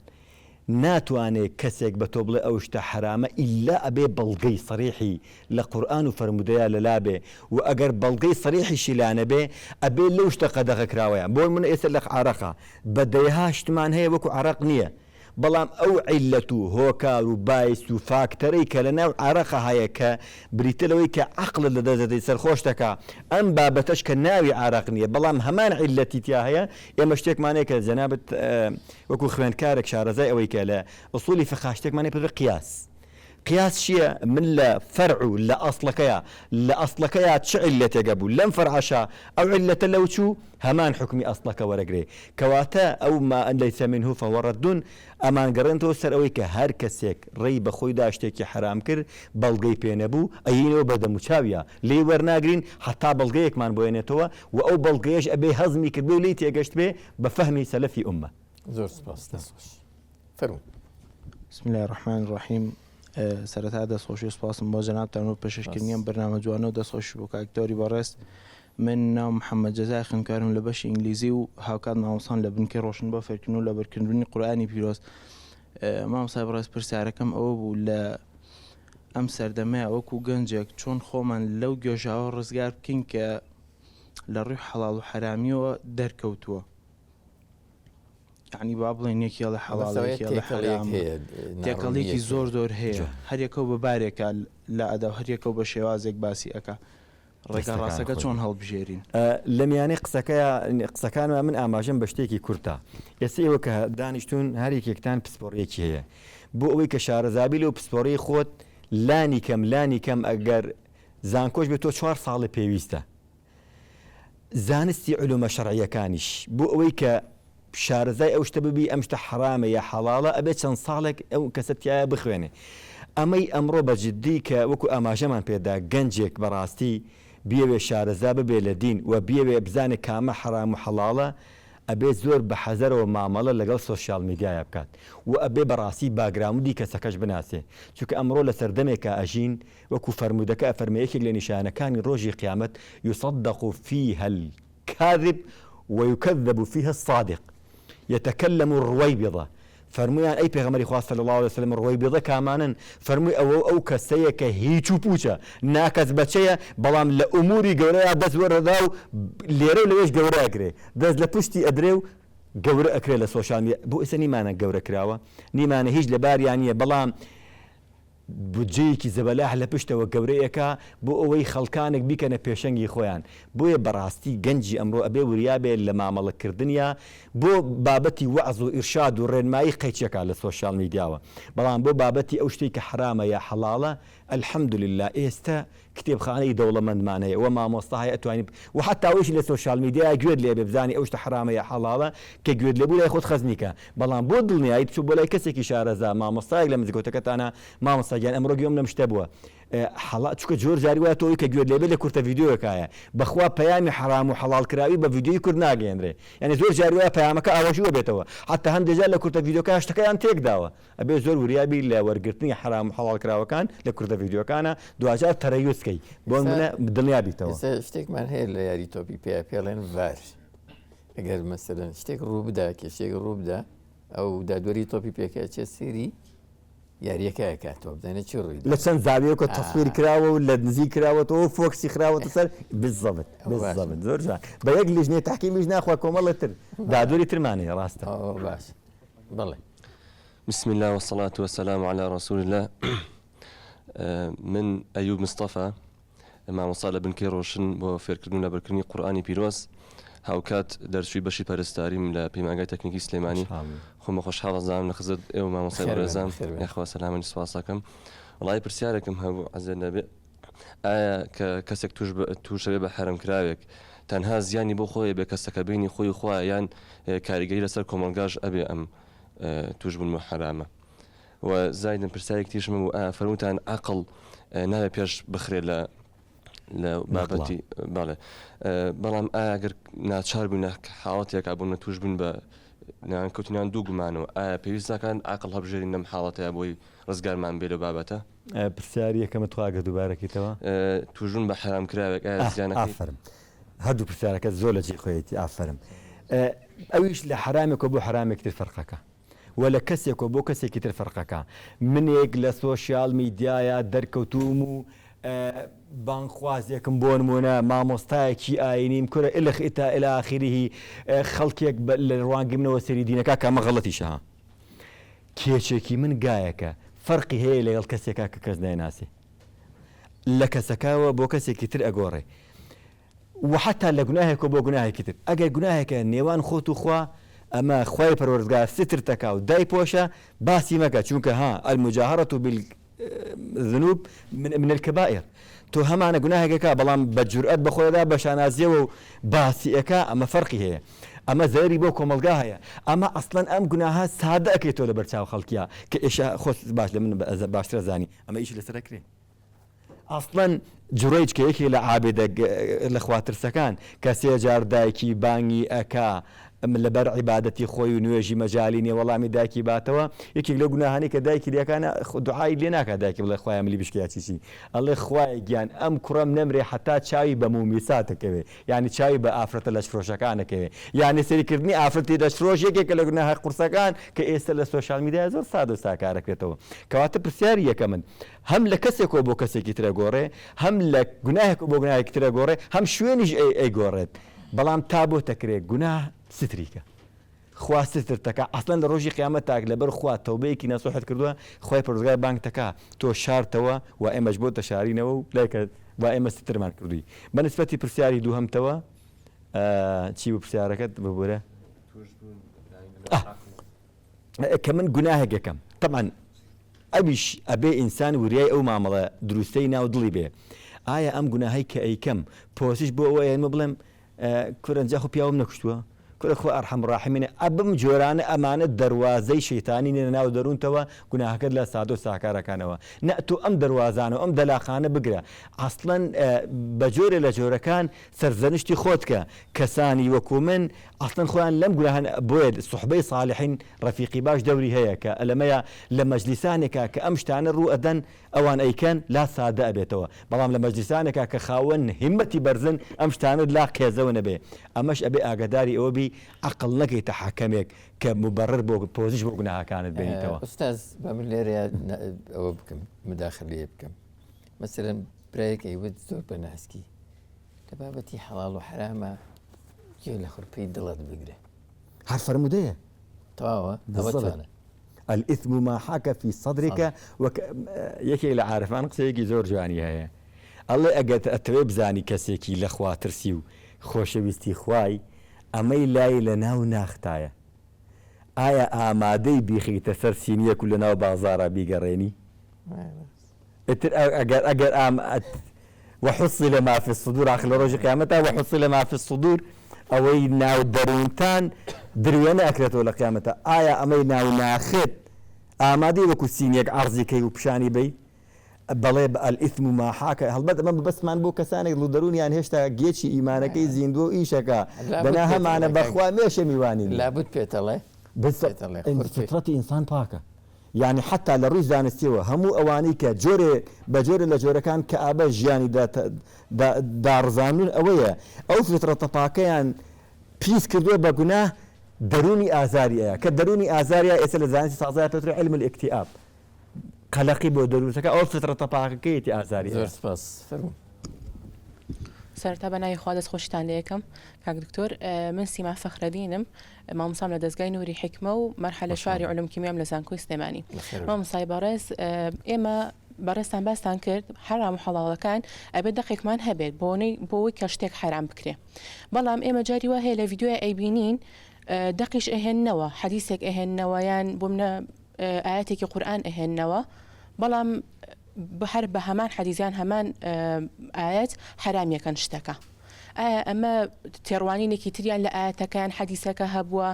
ناتوانێ کەسێک بە تۆ بڵێ ئەو شتە حەرامە ئیلا ئەبێ بەڵگەی سەریحی لە قورئان و فەرموودەیا لەلا بێ وە ئەگەر بەڵگەی سەریحیشی لا نەبێ ئەبێ لەو شتە قەدەغە کراوەیا بۆ نمونە ئێستا لە عەرەقا بە دەیەها شتمان هەیە وەکو عەرەق نیە بەڵام ئەو عیللەت و هۆکار و بایس و فاکتەرەی کە لەناو عەرەقا هەیە کە بریتیە لەوەی کە عەقڵت لەدەست دەدەی سەرخۆشت دەکا ئەم بابەتەش کە ناوی عەرەق نیە بەڵام هەمان عیللەتی تیا هەیە ئێمە شتێکمان هەیە کە جەنابت وەکو خوێندکارێک شارەزای ئەوەی کە لە ئوسولی فقە شتێکمان هەیە پێ دەڵێ قیاس. قیاس چییە؟ من لە فەرع و لە ئەسڵەکەیا، لە ئەسڵەکەیا چ عیللەتێک هەبوو لەم فەرعەشا ئەو عیللەتە لەو چوو هەمان حوکمی ئەسڵەکە وەرەگرێ. کەواتە ئەو ما لیس منه فهو رد ئەمانگەڕێنتەوە سەر ئەوەی کە هەر کەسێک ڕێی بە خۆی دا شتێکی حەرام کرد بەڵگەی پێ نەبوو ئەیینەوە بە دەموچاویا لێی وەرناگرین هەتا بەڵگەیەکمان بۆ یەنێتەوە و ئەو بەڵگەیەش ئەبێ هەزمی کردبێ و لێی تێگەشتبێ بە فەهمی سەلەفی ئوممە. زۆر سپاس دەست خۆش فەرموو. بسم اللە الرحمن الرحیم سەرەتا دەستخۆشی و سپاسم بۆ جەنابتان بۆ پێشکەشکردنی ئەم بەرنامە جوانە و دەستخۆشی بۆ کاک تۆری بەڕێز من ناوم محەممەد جەزای خوێندکارم لە بەشی ئینگلیزی و هاوکات مامۆستان لە بنکەی ڕۆشن بۆ فێرکردن و لەبەرکردنی قورئانی پیرۆز مامۆستای بەڕێز پرسیارەکەم ئەوە بوو لە ئەم سەردەمەیە وەکو گەنجێک چۆن خۆمان لەو گێژاوە ڕزگار بکەین کە لە ڕووی حەڵاڵ و حەرامیەوە دەرکەوتووە یعنی با بڵێن یەکی ئەڵێ حەڵاڵە یەکی ئەڵێ حەرامە تێکەڵیکی زۆر زۆر هەیە هەریەکەو بە بارێکە لە ئەدا و هەریەکەو بە شێوازێک باسی ئەکا ڕێگا ڕاستەکە چۆن هەڵبژێرین؟ لە میانەی قسەکەیا قسەکانما من ئاماژەم بە شتێکی کورتە ئێستا ئێوە کە دانیشتوون هەر یەکێکتان پسپۆڕیەکی هەیە بۆ ئەوەی کە شارەزابی لەو پسپۆڕیەی خۆت لانی کەم لانی کەم ئەگەر زانکۆش بێت تۆ چوار ساڵی پێویستە زانستی علومە شەرعیەکانیش بۆ ئەوەی کە شارەزای ئەو شتە ببی ئەم شتە حەرامە یا حەڵاڵە ئەبێ چەند ساڵێک ئەو کەسە تیایا بخوێنێ ئەمەی ئەمڕۆ بە جدی کە وەکو ئاماژەمان پێدا گەنجێک بەڕاستی بیەوێ شارەزا ببێ لە دین و بیەوێ بزانێ کامە حەرام و حەڵاڵە ئەبێ زۆر بە حەزەرەوە مامەڵە لەگەڵ سۆشیال میدیایا بکات و ئەبێ بەڕاستی باگراوندی کەسەکەش بناسێ چونکە ئەمڕۆ لە سەردەمێکا ئەژین وەکو فەرموودەکە ئەفەرمێ یەکێک لە نیشانەکانی ڕۆژی قیامەت یصدق فیها الکاذب ویکذب فیها الصادق یتکلم الرویبضە فەرموویان ئەی پێغەمبەری خوا صلی اللە علیە وسلم ڕوەیبضە کامانەن فەرمووی ئەوە ئەو کەسەیە کە هیچ و پوچە ناکەس بەچەیە بەڵام لە ئوموری گەورەیا دەست وەرەدا و لێرە و لەوێش گەورە ئەکرێ دەست لە پشتی ئەدرێ و گەورە ئەکرێ لە سۆشیال میدیا بۆ ئێستا نیمانە گەورە کراوە نیمانە هیچ لەباریا نییە بەڵام بودجەیەکی زەبەلاح لە پشتەوە گەورەیەکە بۆ ئەوەی خەڵکانێک بیکەنە پێشەنگی خۆیان، بۆیە بەڕاستی گەنجی ئەمڕۆ ئەبێ وریا بێ لە مامەڵە کردنیا بۆ بابەتی وەعز و ئیرشاد و ڕێنمایی قەیچەکا لە سۆشیاڵ میدیاوە بەڵام بۆ بابەتی ئەو شتەی کە حەرامە یا حەڵاڵە الحمدللە ئێستە کتێبخانەی دەوڵەمەندمان هەیە وە مامۆستا هەیە ئەتوانی وە حەتا ئەوەیشی لە سۆشیال میدیایا گوێت لێ بێ بزانی ئەو شتە حەرامە یا حەڵاڵە کە گوێت لێ بوو لای خۆت خەزنی کە بەڵام بۆ دڵنیایی بچۆ بۆ لای کەسێکی شارەزا مامۆستایەک لە مزگەوتەکەتانا مامۆستا گیان ئەمڕۆ گوێم لەم شتە بووە حەڵا چونکە زۆر جاری وایە تۆ ئەوەی کە گوێت لێ بێ لە کورتە ڤیدیۆیەکایە بەخوا پەیامی حەرام و حەڵاڵ کراوی بە ڤیدیۆی کورت ناگەیەنرێ یانی زۆر جاری وایە پەیامەکە ئاوەژوو ئەبێتەوە حەتا هەندێ جار لە کورتە ڤیدیۆکە شتەکەیان تێک داوە ئەبێ زۆر وریا بی لە وەرگرتنی حەرام و حەڵاڵ کراوەکان لە کورتە ڤیدیۆکانا دواجار تەرەیوس کەی بۆ نمونە دڵنیا بیتەوە. ئێستا شتێکمان هەیە لە یاری تۆپی پێ پێڵێن ڤار ئەگەر مەسەلەن شتێک ڕوو بدا کێشێک ڕوو بدا ئەو دادوەری تۆپی پێکە ئەچێ سێری یاریەکە ئەکاتەوە بزانێ چی ڕووی لە چەند زاویەکە تەسویر کراوە و لە نزیک کراوەتەوە و فۆکسی خراوەتە سەر بالضبط بالضبط زۆر جوان بە یەک لیژنەی تەحکیمیش ناخوا کۆمەڵە تر دادوەری ترمان هەیە ڕاستە باش بەڵێ. بسم اللە والصلاة والسلام علی رسول اللە من ئەیوب مستەفا مامۆستا لە بنکەی ڕۆشن بۆ فێرکردن و لەبەرکردنی قورئانی پیرۆز هاوکات دەرچووی بەشی پەرستاریم لە پەیمانگای تەکنیکی سلێمانی خۆم بە خۆشحاڵ ئەزانم لە خزمەت ئێوە مامۆستای بەڕێزام یاخوا سەلامەتی سوپاس ئەکەم وەڵایی پرسیارێکم هەبوو عەزێت نەبێ ئایا کە کەسێک توش توشەبێ بە حەرەمکراوێک تەنها زیانی بۆ خۆی بێ کەسەکە بینی خۆی خوایە یان کاریگەری لەسەر کۆمەڵگاش ئەبێ ئەم توشبوون بە حەرامە و زایدن پرسیارێک تیشم بوو ئایا فەرمووتان عەقڵ نابێ پێش بخرێ لە لە بابەتی بەڵێ بەڵام ئایا گەر ناچار بووینە حاڵەتێکا بوون توش بوون بە نان کەوتنیان دوو گومانەوە ئایا پێویست ناکان عەقڵ هەبژێرین لەم حاڵەتەیە بۆی ڕزگارمان بێ لەو بابەتە؟ پرسیاری یەکەمت تخوا ئەگەر دووبارە کەیتەوە. توشبوون بە حەرام کراوێک ئایا زیانەکەی. ئافەرم هەردوو پرسیارەکەت زۆر لە جێی خۆیەتی ئافەرم ئەویش لە حەرامێکەوە بۆ حەرامێکی تر فەرقەکە وە لە کەسێکەوە بۆ کەسێکی تر فەرقەکە منێک لە سۆشیال میدیایا دەرکەوتووم و بانگخوازێکم بۆ نموونە مامۆستایەکی ئاینیم کورە الخ اتا الی آخره خەڵکێک لە ڕوانگەی منەوە سەیری دینەکە کە ئەمە غەڵەتیشە ها کێچێکی من گایەکە فەرقی هەیە لەگەڵ کەسێکا کە کەس نایناسێ لە کەسەکەوە بۆ کەسێکی تر ئەگۆڕێ وە حەتا لە گوناهێکەوە بۆ گوناهێکی تر ئەگەر گوناهێکە نێوان خۆت و خوا ئەمە خوای پەروەردگار سترت ئەکا و دایپۆشە باسی مەکە چونکە ها المجاهرة بال. ذنوب من من الكبائر تۆ هەمانە گوناهێکەکە بەڵام بە جورئەت بە خۆیدا بە شانازیەوە و باسی ئەکا ئەمە فەرقی هەیە ئەمە زەرەری بۆ کۆمەڵگا هەیە ئەمە ئەسڵەن ئەم گوناهە سادە ئەکەی تۆ لەبەر چاو خەڵکیا کە ئێشە خۆت باش لە من باشتر ئەزانی ئەمە ئیشی لەسەر ئەکرێ. ئەسڵەن جوڕەیج کە یەکێک لە عابدە لە خواترسەکان کە سێ جار دایکی بانگی ئەکا لەبەر عیبادەتی خۆی و نوێژی مەجالی نیە وەڵامی دایکی باتەوە یەکێک لەو گوناهانەی کە دایکی لێ ئەکا دوعای لێ ناکا دایکی بڵێ خوایە ملی بشکێ یا چی چی ئەڵێ خوایە گیان ئەم کوڕەم نەمرێ حەتا چاوی بە مومیسات ئەکەوێ یانی چاوی بە ئافرەتە لەشفرۆشەکان ئەکەوێ یانی سەیرکردنی ئافرەتی لەشفرۆش یەکێکە لە گوناهە قورسەکان کە ئێستا لە سۆشیال میدیا زۆر سادە و ساکار ئەکرێتەوە کەواتە پرسیاری یەکەمن هەم لە کەسێکەوە بۆ کەسێکی تر ئەگۆڕێ، هەم لە گوناهێکەوە بۆ گوناهێکی تر ئەگۆڕێ، هەم شوێنیش ئەیگۆڕێت. بەڵام تا بۆت ئەکرێ گوناه ستری کە. خوا سترت ئەکا. ئەسڵەن لە ڕۆژی قیامەتا لەبەر خوا تەوبەیەکی نەسوحت کردووە، خوای پەروەردگار بانگت ئەکا، تۆ شارتەوە وا ئێمەش بۆت ئەشارینەوە و لای کە وا ئێمە سترمان کردووی. بە نسبەتی پرسیاری دووهەمتەوە، چی بوو پرسیارەکەت؟ ببورە. کە من گوناهێک ئەکەم تەبعەن ئەویش ئەبێ ئینسان وریای ئەو مامەڵە دروستەی ناو دڵی بێ ئایا ئەم گوناهەی کە ئەیکەم پۆزش بۆ ئەوە ئەیەنمە بڵێم کورە جا خۆ پیاوم نەکوشتووە کورە خۆ ئەرحەم ڕاحمینە ئەبم جۆرانە ئەمانە دەروازەی شەیتانی نێنە ناو دەروونتەوە گوناهەکەت لە سادە و ساکارەکانەوە نە تۆ ئەم دەروازانە و ئەم دەلاقانە بگرە ئەسڵەن بە جۆرێ لە جۆرەکان سەرزەنشتی خۆت کە کەسانی وەکو من ئەسڵەن خۆیان لەم گوناهە بۆیە سوحبەی ساڵحین ڕەفیقی باش دەوری هەیە کە لەمەیا لە مەجلیسانێکا کە ئەم شتانە ڕوو ئەدەن ئەوان ئەیکەن لا سادە ئەبێتەوە بەڵام لە مەجلیسانێکا کە خاوەن هیمەتی بەرزن ئەم شتانەت لا قێزەون ئەبێ ئەمەش ئەبێ ئاگاداری ئەوە بی عەقڵ نەکەیتە حەکەمێک کە موبەڕر بۆ پۆزش بۆ گوناهەکانت بێنیتەوە. ئوستاز با من لێرەیا ئەوە بکەم مداخلەیە بکەم مەسەلەن برایەک ئەیوت زۆر بە ناسکی لە بابەتی حەڵاڵ و حەرامە گوێ لە خورپەی دڵت بگرە. هەر فەرموودەیە. تەواوە ئەوە چۆنە؟ الإثم ما حاک فی صدرک وەک یەکێک لە عارفان قسەیەکی زۆر جوانی هەیە ئەڵێ ئەگەر ئەتەوێ بزانی کەسێکی لە خوا ترسی و خۆشەویستی خوای ئەمەی لای لە ناو ناختایە ئایا ئامادەی بیخەیتە سەر سینیەک و لە ناو بازاڕا بیگەڕێنی؟ ئیتر ئەگەر ئەگەر ئام وحصل ما فی الصدور ئاخر لە ڕۆژی قیامەتا وحصل ما فی الصدور ئەوەی ناو دەروونتان دروێنە ئەکرێتەوە لە قیامەتا ئایا ئەمەی ناو ناخت ئامادەی وەکو سینیەک عەرزی کەی و پیشانی بەی بەڵێ بە الإثم ما حاک هەڵبەت ئەمە مەبەستمان بۆ کەسانێک دڵ و دەروونیان هێشتا گێچی ئیمانەکەی زیندووە و ئیشەکا دەنا هەمانە بەخوا مێشە میوانی نیە. لابد پێتەڵێ پێتەڵێ فطرەتی ئینسان پاکە یانی حەتا لە ڕووی زانستیەوە هەموو ئەوانەی کە جۆرێ بە جۆرێ لە جۆرەکان کەئابە ژیانی داڕزاندوون ئەوەیە ئەو فیتڕەتە پاکەیان پیس کردووە بە گوناه دەروونی ئازاری ئەیا کە دەروونی ئازاریا ئێستا لە زانستی تازەیا پێترێ علم الاکتئاب قەلەقی بۆ دەروونەکە ئەو فیتڕەتە پاکەکەیەتی ئازاری زۆر سپاس فەرموو. سەرەتا بە ناوی خوا دەست خۆشیتان لێ یەکەم کاک دکتۆر من سیما فەخرەدینم مامۆستام لە دەزگای نوری حیکمە و مەرحەلە چواری علوم کیمیام لە زانکۆی سلێمانی مامۆستای بەڕێز ئێمە بەڕێزتان باستان کرد حەرام و حەڵاڵەکان ئەبێت دەقێکمان هەبێت بۆنەی بۆی کە شتێک حەرام بکرێ بەڵام ئێمە جاری وا هەیە لە ڤیدیۆی ئەیبینین دەقیش ئەهێننەوە حەدیسێک ئەهێننەوە یان بۆ منە ئاەتێکی قورئان ئەهێننەوە بەڵام هەر بە هەمان حەدیس یان هەمان ئایەت حەرام یەکەن شتەکە ئایا ئەمە تێڕوانینێکی تریان لە ئایەتەکە یان حەدیسەکە هەبووە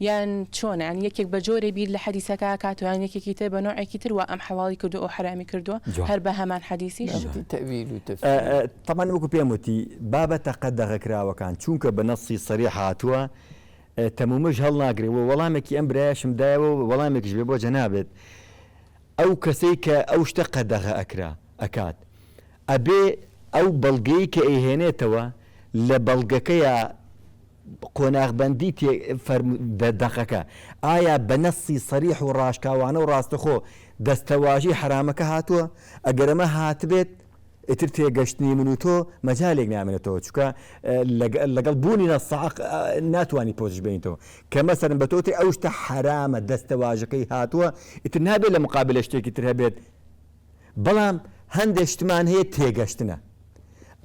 یان چۆنە یان یەکێک بە جۆرێ بیر لە حەدیسەکە ئەکاتەوە یان یەکێکی تر بە نەوعێکی تر وا ئەم حەڵاڵی کردووە ئەو حەرامی کردووە جوان. هەر بە هەمان حەدیسیش؟ بابەتی تەئویل و تەفسیر. تەبعەن وەکو پێم وتی بابەتە قەدەغەکراوەکان چونکە بە نەصی صریح هاتووە تەمومژ هەڵناگرێ و وەڵامێکی ئەم برایەشم دایەوە و وەڵامێکیش بێ بۆ جەنابت ئەو کەسەی کە ئەو شتە قەدەغە ئەکرا ئەکات ئەبێ ئەو بەڵگەی کە ئەیهێنێتەوە لە بەڵگەکەیا قۆناغبەندی تێ فەرموودە دەقەکە ئایا بە نەصی صریح و ڕاشکاوانە و ڕاستەخۆ دەستەواژەی حەرامەکە هاتووە ئەگەر ئەمە هاتبێت ئیتر تێگەشتنی من و تۆ مەجالێک نامێنێتەوە چونکە لەگەڵ بوونی نەص ناتوانی پۆزش بێنیتەوە کە مەسەلەن بە تۆ وترێ ئەو شتە حەرامە دەستەواژەکەی هاتووە ئیتر نابێت لە مقابلە شتێکی تر هەبێت بەڵام هەندێک شتمان هەیە تێگەشتنە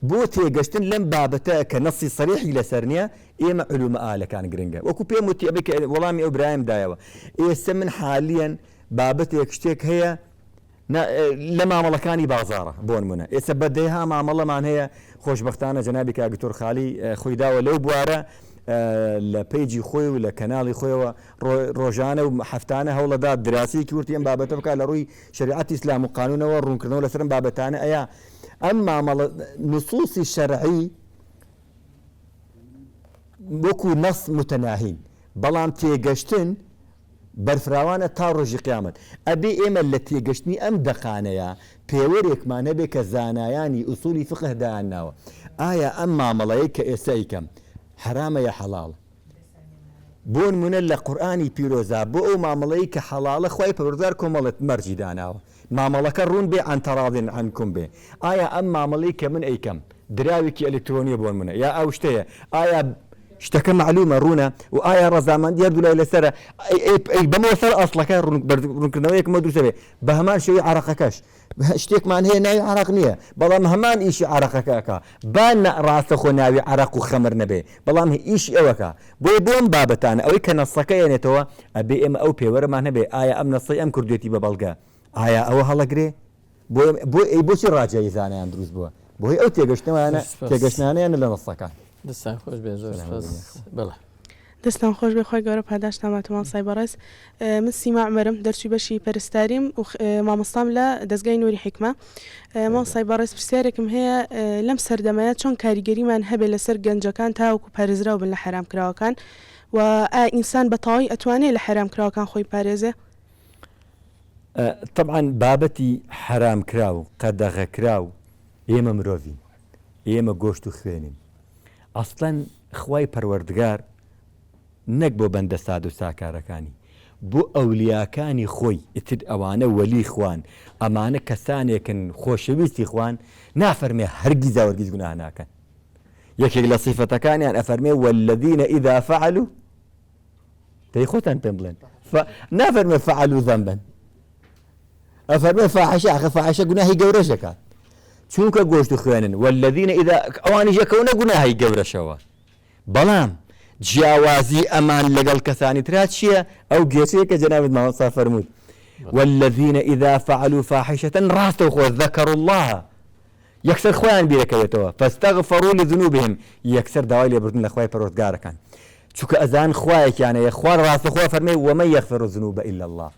بۆ تێگەشتن لەم بابەتە کە نەصی صریحی لەسەر نییە ئێمە علومە ئالەکان گرنگە وەکو پێم وتی ئەبێ کە وەڵامی ئەو برایم دایەوە ئێستا من حالیەن بابەتێک شتێک هەیە. لە مامەڵەکانی بازاڕە بۆنمونە ئێستا بە دەیها مامەڵەمان هەیە خۆشبەختانە جەنابی کاک دکتۆر خالی خۆی داوە لەو بوارە لە page ی خۆی و لە کەناڵی خۆیەوە ڕۆژانە و هەفتانە هەوڵەدات دراسەیەکی ورتی ئەم بابەتە بکات لە ڕووی شەریعەتی ئیسلام و قانونەوە ڕوونکردنەوە لەسەر ئەم بابەتانە ئەیا ئەم مامەڵە نصوصی شەرعی وەکو نەص متناهین بەڵام تێگەشتن بەرفراوانە تا ڕۆژی قیامەت. ئەبێ ئێمە لە تێگەشتنی ئەم دەقانەیا پێوەرێکمان هەبێ کە زانایانی ئوسوڵی فقه دایانناوە. ئایا ئەم مامەڵەیەی کە ئێستا ئەیکەم حەرامە یا حەڵاڵ؟ بۆنمونە لە قورئانی پیرۆزا بۆ ئەو مامەڵەی کە حەڵاڵە خوای پەروەردگار کۆمەڵێک مەرجی داناوە. مامەڵەکە ڕوون بێ عن تراض عنکم بێ. ئایا ئەم مامەڵەی کە من ئەیکەم دراوێکی ئەلکترۆنیە بۆنمونە یا ئەو شتەیە ئایا شتەکە مەعلومە ڕوونە و ئایا ڕەزامەندی هەردوولای لەسەرە ئەی بەمەوە سەر ئەسڵەکە ڕوونکردنەوەیەکمە دروست دەبێ بە هەمان شێوەی عەرەقەکەش شتێکمان هەیە ناوی عەرەق نییە بەڵام هەمان ئیشی عەرەقەکە ئەکا با ڕاستەخۆ ناوی عەرەق و خەمر نەبێ بەڵام ئیشی ئەوەکا بۆیە بۆ ئەم بابەتانە ئەوەی کە نەسەکە ئێنێتەوە ئەبێ ئێمە ئەو پێوەرەمان هەبێ ئایا ئەم نەسەی ئەم کردوێتی بە بەڵگە ئایا ئەوە هەڵەگرێ بۆ بۆ ئەی بۆچی ڕاجعی زانایان دروست بووە بۆی ئەو تێگەشتنەوەیانە تێگەشتنانەیانە لە نەسەکان. دەستان خۆش بێ زۆر سپاس بەڵێ. دەستتان خۆش بێ خوای گەورە پاداشتان بات مامۆستای بەڕێز من سیما عومەرم دەرچووی بەشی پەرستاریم و مامۆستام لە دەزگای نوری حیکمە مامۆستای بەڕێز پرسیارێکم هەیە لەم سەردەمەیە چۆن کاریگەریمان هەبێ لەسەر گەنجەکان تاوەکو پارێزراو بن لە حەرام کراوەکان و ئایا ئینسان بە تەواوی ئەتوانێ لە حەرام کراوەکان خۆی پارێزێ؟ تەبعەن بابەتی حەرام کراو قەدەغە کراو ئێمە مرۆڤین ئێمە گۆشت و خوێنین ئەسڵەن خوای پەروەردگار نەک بۆ بەندە سادە و ساکارەکانی بۆ ئەولیاکانی خۆی ئیتر ئەوانە وەلی خوان ئەمانە کەسانێکن خۆشەویستی خوان نافەرمێ هەرگیزا وەرگیز گوناه ناکەن یەکێک لە سیفەتەکانیان ئەفەرمێ والذین اذا فعلوا دەی خۆتان پێم بڵێن نافەرمێ فعلوا ذنبا ئەفەرمێ فاحشە ئاخە فاحشە گوناهی گەورەش دەکات چونکە گۆشت و خوێنن والذین اذا ئەوانیش یەکەونە گوناهی گەورەشەوە بەڵام جیاوازی ئەمان لەگەڵ کەسانی ترا چییە ئەو گێچەیە کە جەنابت مامۆستا فەرمووت والذین اذا فعلوا فاحشة ڕاستەوخۆ ذکروا الله یەکسەر خۆیان بیرەکەوێتەوە فاستغفروا لذنوبهم یەکسەر داوای لێبوردن لە خوای پەروەردگارەکان چونکە ئەزان خوایەکیان هەیە خوا ڕاستەخۆ فەرمێ ومن یغفر الذنوب الا الله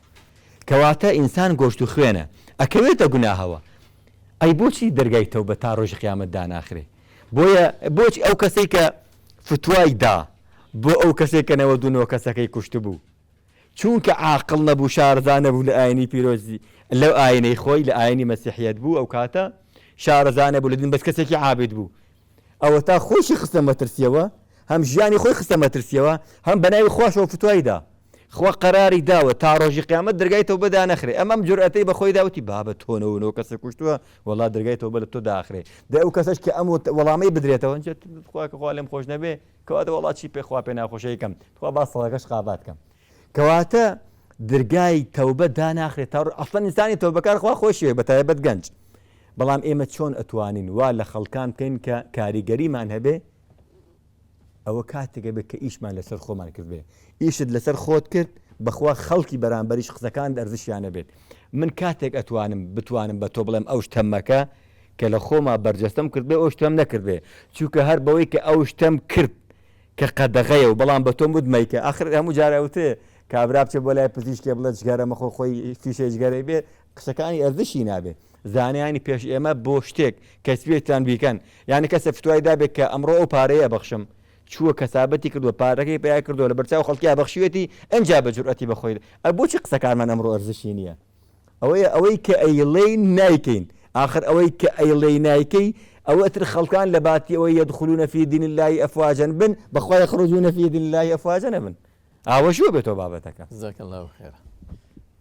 کەواتە ئینسان گۆشت و خوێنە ئەکەوێتە گوناهەوە ئەی بۆچی دەرگای تەوبە تا ڕۆژی قیامەت داناخرێ بۆیە بۆچی ئەو کەسەی کە فتوای دا بۆ ئەو کەسێک کە 99 کەسەکەی کوشتبوو چونکە عاقڵ نەبوو شارەزا نەبوو لە ئاینی پیرۆزی لەو ئاینەی خۆی لە ئاینی مەسیحیەت بوو ئەو کاتە شارەزا نەبوو لە دین بەس کەسێکی عابد بوو ئەوەتا خۆشی خستە مەترسیەوە هەم ژیانی خۆی خستە مەترسیەوە هەم بەناوی خواشەوە فتوای دا خوا قەراری داوە تا ڕۆژی قیامەت دەرگای تەوبە دانەخرێ ئەم ئەم جورئەتەی بە خۆی دا وتی بابە تۆ نەوە نۆ کەسە کوشتووە وەڵا دەرگای تەوبە لە تۆ داخرێ دە ئەو کەسەش کە ئەم وەڵامەی بدرێتەوە خوا کە خوا لێم خۆش نەبێ کەواتە وەڵا چی پێ خوا پێ ناخۆشە یکەم تخوا با سەڵەکەش قابات کەم کەواتە درگای تەوبە داناخرێت تا ئەسڵەن ئینسانی تەوبەکار خوا خۆشیە بە تایبەت گەنج بەڵام ئێمە چۆن ئەتوانین وا لە خەڵکان بکەین کە کاریگەریمان هەبێ ئەوە کاتێک ئەبێت کە ئیشمان لەسەر خۆمان کردبێ ئیشت لەسەر خۆت کرد بەخوا خەڵکی بەرامبەریش قسەکانت ئەرزشیان نەبێت من کاتێک ئەتوانم بتوانم بە تۆ بڵێم ئەو شتەم مەکە کە لە خۆما بەرجەستەم کردبێ ئەو شتەم نەکردبێ چونکە هەر بەوەی کە ئەو شتەم کرد کە قەدەغەیە و بەڵام بە تۆم وت مەیکە ئاخر هەموو جارە ئەوترێ کابرا بچێ بۆ لای پزیشکێ بڵێ جگەرە مەخۆ خۆی فیشەی جگەرەی بێ قسەکانی ئەرزشی نابێ زانایانی پێش ئێمە بۆ شتێک کە سوێتان بیکەن یانی کەسە فتوای دابێت کە ئەمڕۆ ئەو پارەیە بەخشم چووە کەسابەتی کردووە پارەکەی پیا کردووە لە بەرچاو خەڵکیا بەخشیوێتی ئەنجا بە جورئەتی بەخۆی ئە بۆچی قسەکانمان ئەمڕۆ ئەرزشی نییە ئەوەیە ئەوەی کە ئەیڵێی نایکەین ئاخر ئەوەی کە ئەیڵێی نایکەی ئەوە ئەتر خەڵکان لە باتی ئەوەی یدخلون فی دین الله افواجا بن بەخوا یخرجون فی دین الله افواجا نەبن ئاوەژوو بێتەوە بابەتەکە. جزاک اللە خیرا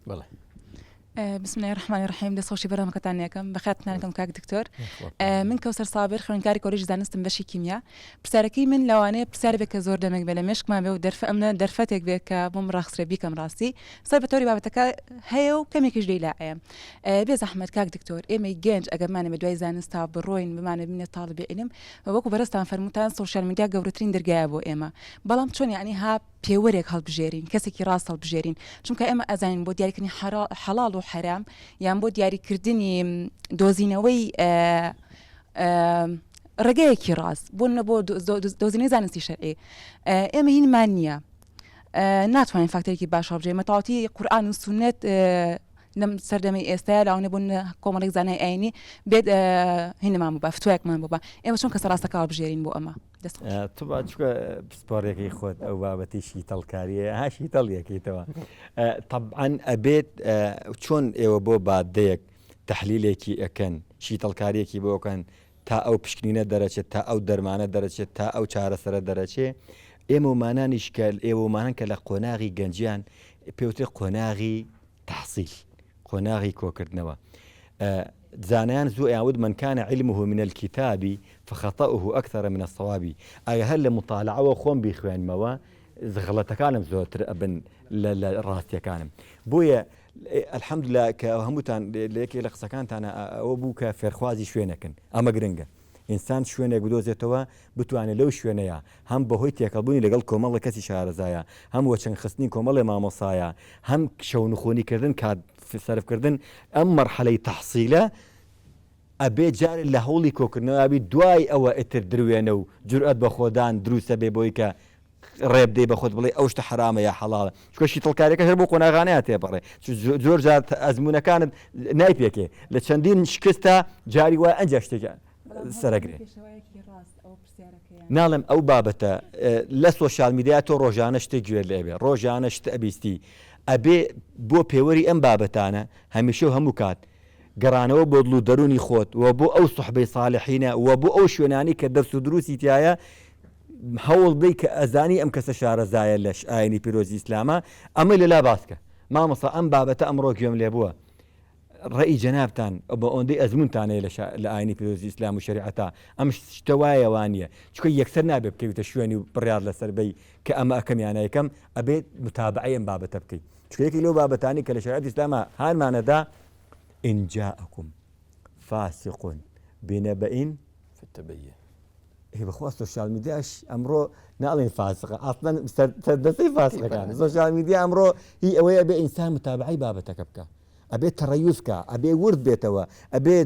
بەڵێ. بسم اللە الرحمن الرحیم دەست خۆشی بەرنامەکەتان یەکەم بەخێرتان ئەکەم کاک دکتۆر من کەوسەر سابر خوێندکاری کۆلیژی زانستم بەشی کیمیا پرسیارەکەی من لەوانەیە پرسیار بێت کە زۆر دەمێک بێ لە مێشکمان بێ و دەرفە ئەمنە دەرفەتێک بێ کە بۆم ڕاخسرێ بیکەم ڕاستی سەر بە تۆری بابەتەکە هەیە و کەمێکیش لێی لائەیەم بێ زەحمەت کاک دکتۆر ئێمەی گەنج ئەگەر بمانەوێ دوای زانستا بڕۆین بمانەوێ ببینە تاڵبی عیلم وەکو بەڕێزتان فەرمووتان social media گەورەترین دەرگایە بۆ ئێمە بەڵام چۆن یعنی ها. پێوەرێک هەڵبژێرین کەسێکی ڕاست هەڵبژێرین چونکە ئێمە ئەزانین بۆ دیاریکردنی حەڵاڵ و حەرام یان بۆ دیاریکردنی دۆزینەوەی ڕێگەیەکی ڕاست بۆ نە بۆ دۆزینەوەی زانستی شەرعی ئێمە هینمان نییە ناتوانین فاکتەرێکی باش هەڵبژێرین مەتاوەتی قورئان و سوننەت لەم سەردەمەی ئێستایا لاونێ بۆ کۆمەڵێک زانای ئاینی بێت هینمان ببا فتوایەکمان ببا ئێمە چۆن کەسە ڕاستەکە هەڵبژێرین بۆ ئەمە دەست خۆش. تو با چکە پسپۆڕیەکەی خۆت ئەو بابەتی شیتەڵکاریە ها شیتەڵیەکەیتەوە تەبعەن ئەبێت چۆن ئێوە بۆ بادەیەک تەحلیلێکی ئەکەن شیتەڵکاریەکی بۆ ئەکەن تا ئەو پشکنینە دەرەچێت تا ئەو دەرمانە دەرەچێت تا ئەو چارەسەرە دەرەچێ ئێمە ومانانیش کە ئێوە ومانان کە لە قۆناغی گەنجیان پێوترێ قۆناغی تحصیل قۆناغی کۆکردنەوە زانایان زوو ئەیان وت من کان علمه من الکتاب فخطأه اکثر من الصواب ئایا هەر لە مطالعەوە خۆم بیخوێنمەوە غەڵەتەکانم زۆرتر ئەبن لە ڕاستیەکانم بۆیە الحمدلله کە هەمووتان لە یەکێک لە قسەکانتانە ئەوە بوو کە فێرخوازی شوێنێکن ئەمە گرنگە ئینسان شوێنێک بدۆزێتەوە بتوانێت لەو شوێنەیا هەم بەهۆی تێکەڵبوونی لەگەڵ کۆمەڵێک کەسی شارەزایا، هەم وەچنگ خستنی کۆمەڵێ مامۆستایا، هەم شەونخونی کردن کات سەرف کردن، ئەم مەرحەلەی تەحسیلە ئەبێ جارێ لە هەوڵی کۆکردنەوەیا بی دوای ئەوە ئیتر دروێنە و جورئەت بە خۆدان دروست ئەبێ بۆی کە ڕێ بدەی بە خۆت بڵێی ئەو شتە حەرامە یا حەڵاڵە چونکە شیتەڵکاریەکەش هەر بۆ قۆناغانەیا تێپەڕێ زۆر جار ئەزموونەکانت نایپێکێ لە چەندین شکستا جاری وایە ئەنجا شتێک سەرەگرێ. ناڵێم ئەو بابەتە لە سۆشیال میدیا تۆ ڕۆژانە شتێک گوێت لێ ئەبێ ڕۆژانە شت ئەبیستی ئەبێ بۆ پێوەری ئەم بابەتانە هەمیشە و هەموو کات گەڕانەوە بۆ دڵ و دەروونی خۆت و بۆ ئەو سوحبەی ساڵحینە و بۆ ئەو شوێنانەی کە دەرس و دروسی تیایە هەوڵ بدەی کە ئەزانی ئەم کەسە شارەزایە لە ئاینی پیرۆزی ئیسلامە ئەمەی لەلا باس کە مامۆستا ئەم بابەتە ئەمڕۆ گوێم لێ بووە ڕەئی جەنابتان بە ئەوەندەی ئەزموونتان هەیە لە لە ئاینی پیرۆزی ئیسلام و شەریعەتا ئەم شتە وایە وا نییە چونکە یەکسەر نابێ بکەویتە شوێنی و بڕیار لەسەر بەی کە ئەمە ئەکەم یا نایکەم ئەبێت متابعەی ئەم بابەتە بکەی چونکە یەکێک لەو بابەتانەی کە لە شەریعەتی ئیسلاما هانمانەدا إن جاءكم فاسق بنبأ فتبين ئێ بەخوا سۆشیال میدیاش ئەمڕۆ ناڵێن فاسقە ئەسڵەن سەردەستەی فاسقەکان سۆشیال میدیا ئەمڕۆ هی ئەوەیە ئەبێ ئینسان متابعەی بابەتەکە بکە ئەبێ تەڕەیوز کە ئەبێ ورد بێتەوە ئەبێ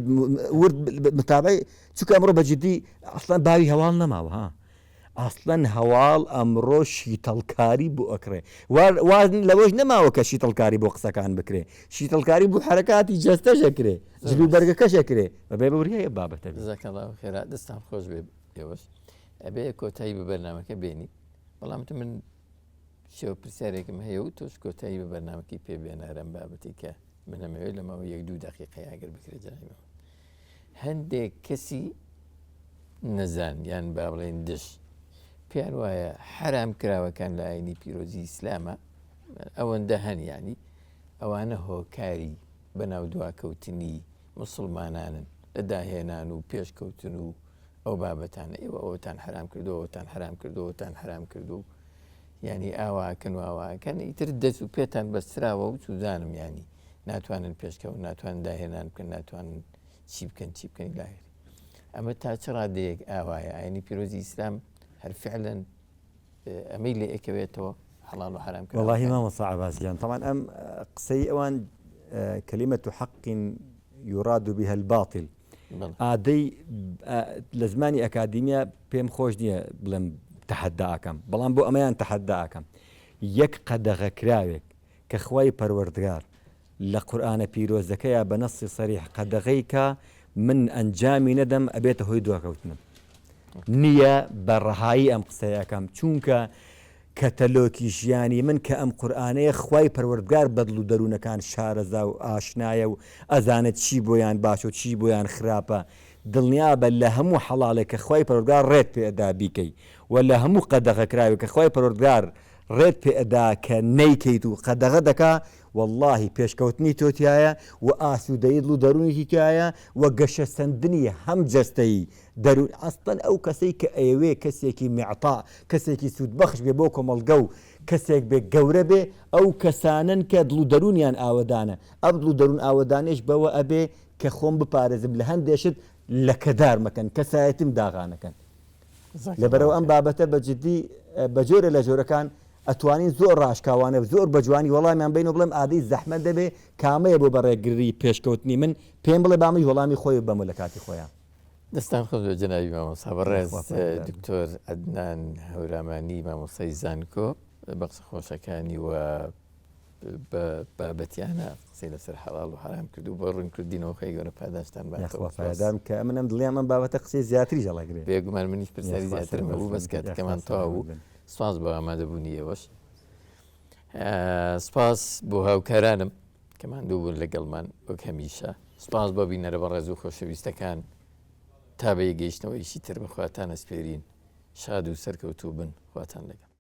ورد متابعی چونکە ئەمڕۆ بە جدی ئەسڵەن باوی هەواڵ نەماوە ها ئەسڵەن هەواڵ ئەمڕۆ شیتەڵکاری بۆ ئەکڕێ واز لەوەش نەماوە کە شیتەڵکاری بۆ قسەکان بکرێ شیتەڵکاری بۆ حرەکاتی جەستەش ئەکرێ جل و بەرگەکەش ئەکرێ بەبێ بە وریای ئەم بابەتە بی. جزاک اللە خێرا دەستان خۆش بێ ئێوەش ئەبێ کۆتایی بە بەرنامەکە بێنی بەڵام تو من شێوە پرسیارێکم هەیە و تۆش کۆتایی بە بەرنامەکەی پێ بێنارم بابەتی کە من ئەمەوێت لە ماوەی یەک دوو دقیقەی ئەگەر بکرێت جەنابی من هەندێک کەسی نەزان یان با بڵێن دژ پێیان وایە حرام کراوەکان لە ئاینی پیرۆزی ئیسلامە ئەوەندە هەن ینی ئەوانە هۆکاری بەناو دواکەوتنی موسڵمانانن لە داهێنان و پێشکەوتن و ئەو بابەتانە ئێوە ئەوەتان حەرام کردو ئەوەتان حەرام کردو ئەوەتان حەرام کردو یعنی ئاواکەن و ئاواکەن ئیتر دەست و پێتان بەستراوە و چوزانم ینی ناتوانن پێشکەون ناتوان داهێنان بکەن ناتوانن چی بکەن چی بکەن لاهری ئەمە تا چ ڕادەیەک ئاوایە ئاینی پیرۆزی ئیسلام هەر فعلەن ئەمەی لێ ئەکەوێتەوە حەڵاڵ و حەرام کراوەکان. وەڵاهی مامۆستا عەباس گیان تەبعەن ئەم قسەی ئەوان کلمە حق یراد بها الباطل ئادەی لە زمانی ئەکادیمیا پێم خۆش نییە بڵێم تەحەدا ئەکەم بەڵام بۆ ئەمەیان تەحەدا ئەکەم یەک قەدەغەکراوێک کە خوای پەروەردگار لە قورئانە پیرۆزەکەیا بە نەصی صریح قەدەغەی کا من ئەنجامی نەدەم ئەبێتە هۆی دواکەوتنم نیە بە ڕەهایی ئەم قسەیە ئەکەم چونکە کەتەلۆکی ژیانی من کە ئەم قورئانەیە خوای پەروەردگار بە دڵ و دەروونەکان شارەزا و ئاشنایە و ئەزانێت چی بۆیان باشە و چی بۆیان خراپە دڵنیابە لە هەموو حەڵاڵێک کە خوای پەروەردگار ڕێت پێ ئەدا بیکەی و لە هەموو قەدەغەکراوێک کە خوای پەروەردگار ڕێت پێ ئەدا کە نەیکەیت و قەدەغە دەکا وەڵاهی پێشکەوتنی تۆ تیایە و ئاسوودەیی دڵ و دەروونیشی تیایە و گەشەسەندنی هەم جەستەیی دەروون ئەسڵەن ئەو کەسەی کە ئەیەوێ کەسێکی میعتا کەسێکی سوودبەخش بێ بۆ کۆمەڵگە و کەسێک بێ گەورە بێ ئەو کەسانەن کە دڵ و دەروونیان ئاوەدانە ئەم دڵ و دەروون ئاوەدانیش بەوە ئەبێ کە خۆم بپارێزم لە هەندێ شت لەکەدار مەکەن کەسایەتیم داغانەکەن لەبەرئەوە ئەم بابەتە بە جدی بە جۆرێ لە جۆرەکان. ئەتوانین زۆر ڕاشکاوانە زۆر بە جوانی وەڵامیان بەین و بڵێم ئادەی زەحمەت دەبێ کامەیە بۆ بە ڕێگری پێشکەوتنی من پێم بڵێ با منیش وەڵامی خۆی بەمەوە لە کاتی خۆیا. دەستان خۆش بێت جەنابی مامۆستا بەڕێز دکتۆر عەدنان هەورامانی مامۆستای زانکۆ بە قسە خۆشەکانی و بە بابەتیانە قسەی لەسەر حەڵاڵ و حەرام کرد و بۆ ڕوونکردینەوە خی گەورە پاداشتان باتەوە پادام کە من ئەم دڵیان ئەم بابەتە قسەی زیاتریش هەڵەگرێ بێگومان منیش پرسیاری زیاترم هەبوو بەس کاتەکەمان تەواو بوو سپاس بۆ ئامادەبوونی ئێوەش سپاس بۆ هاوکارانم کە ماندوو بوون لەگەڵمان وەک هەمیشە سپاس بۆ بینەرە بەڕێز و خۆشەویستەکان تا بە یەکگەیشتنەوەیشی تر بەخواتان ئەسپێرین شاد و سەرکەوتوو بن خواتان لەگەڵ.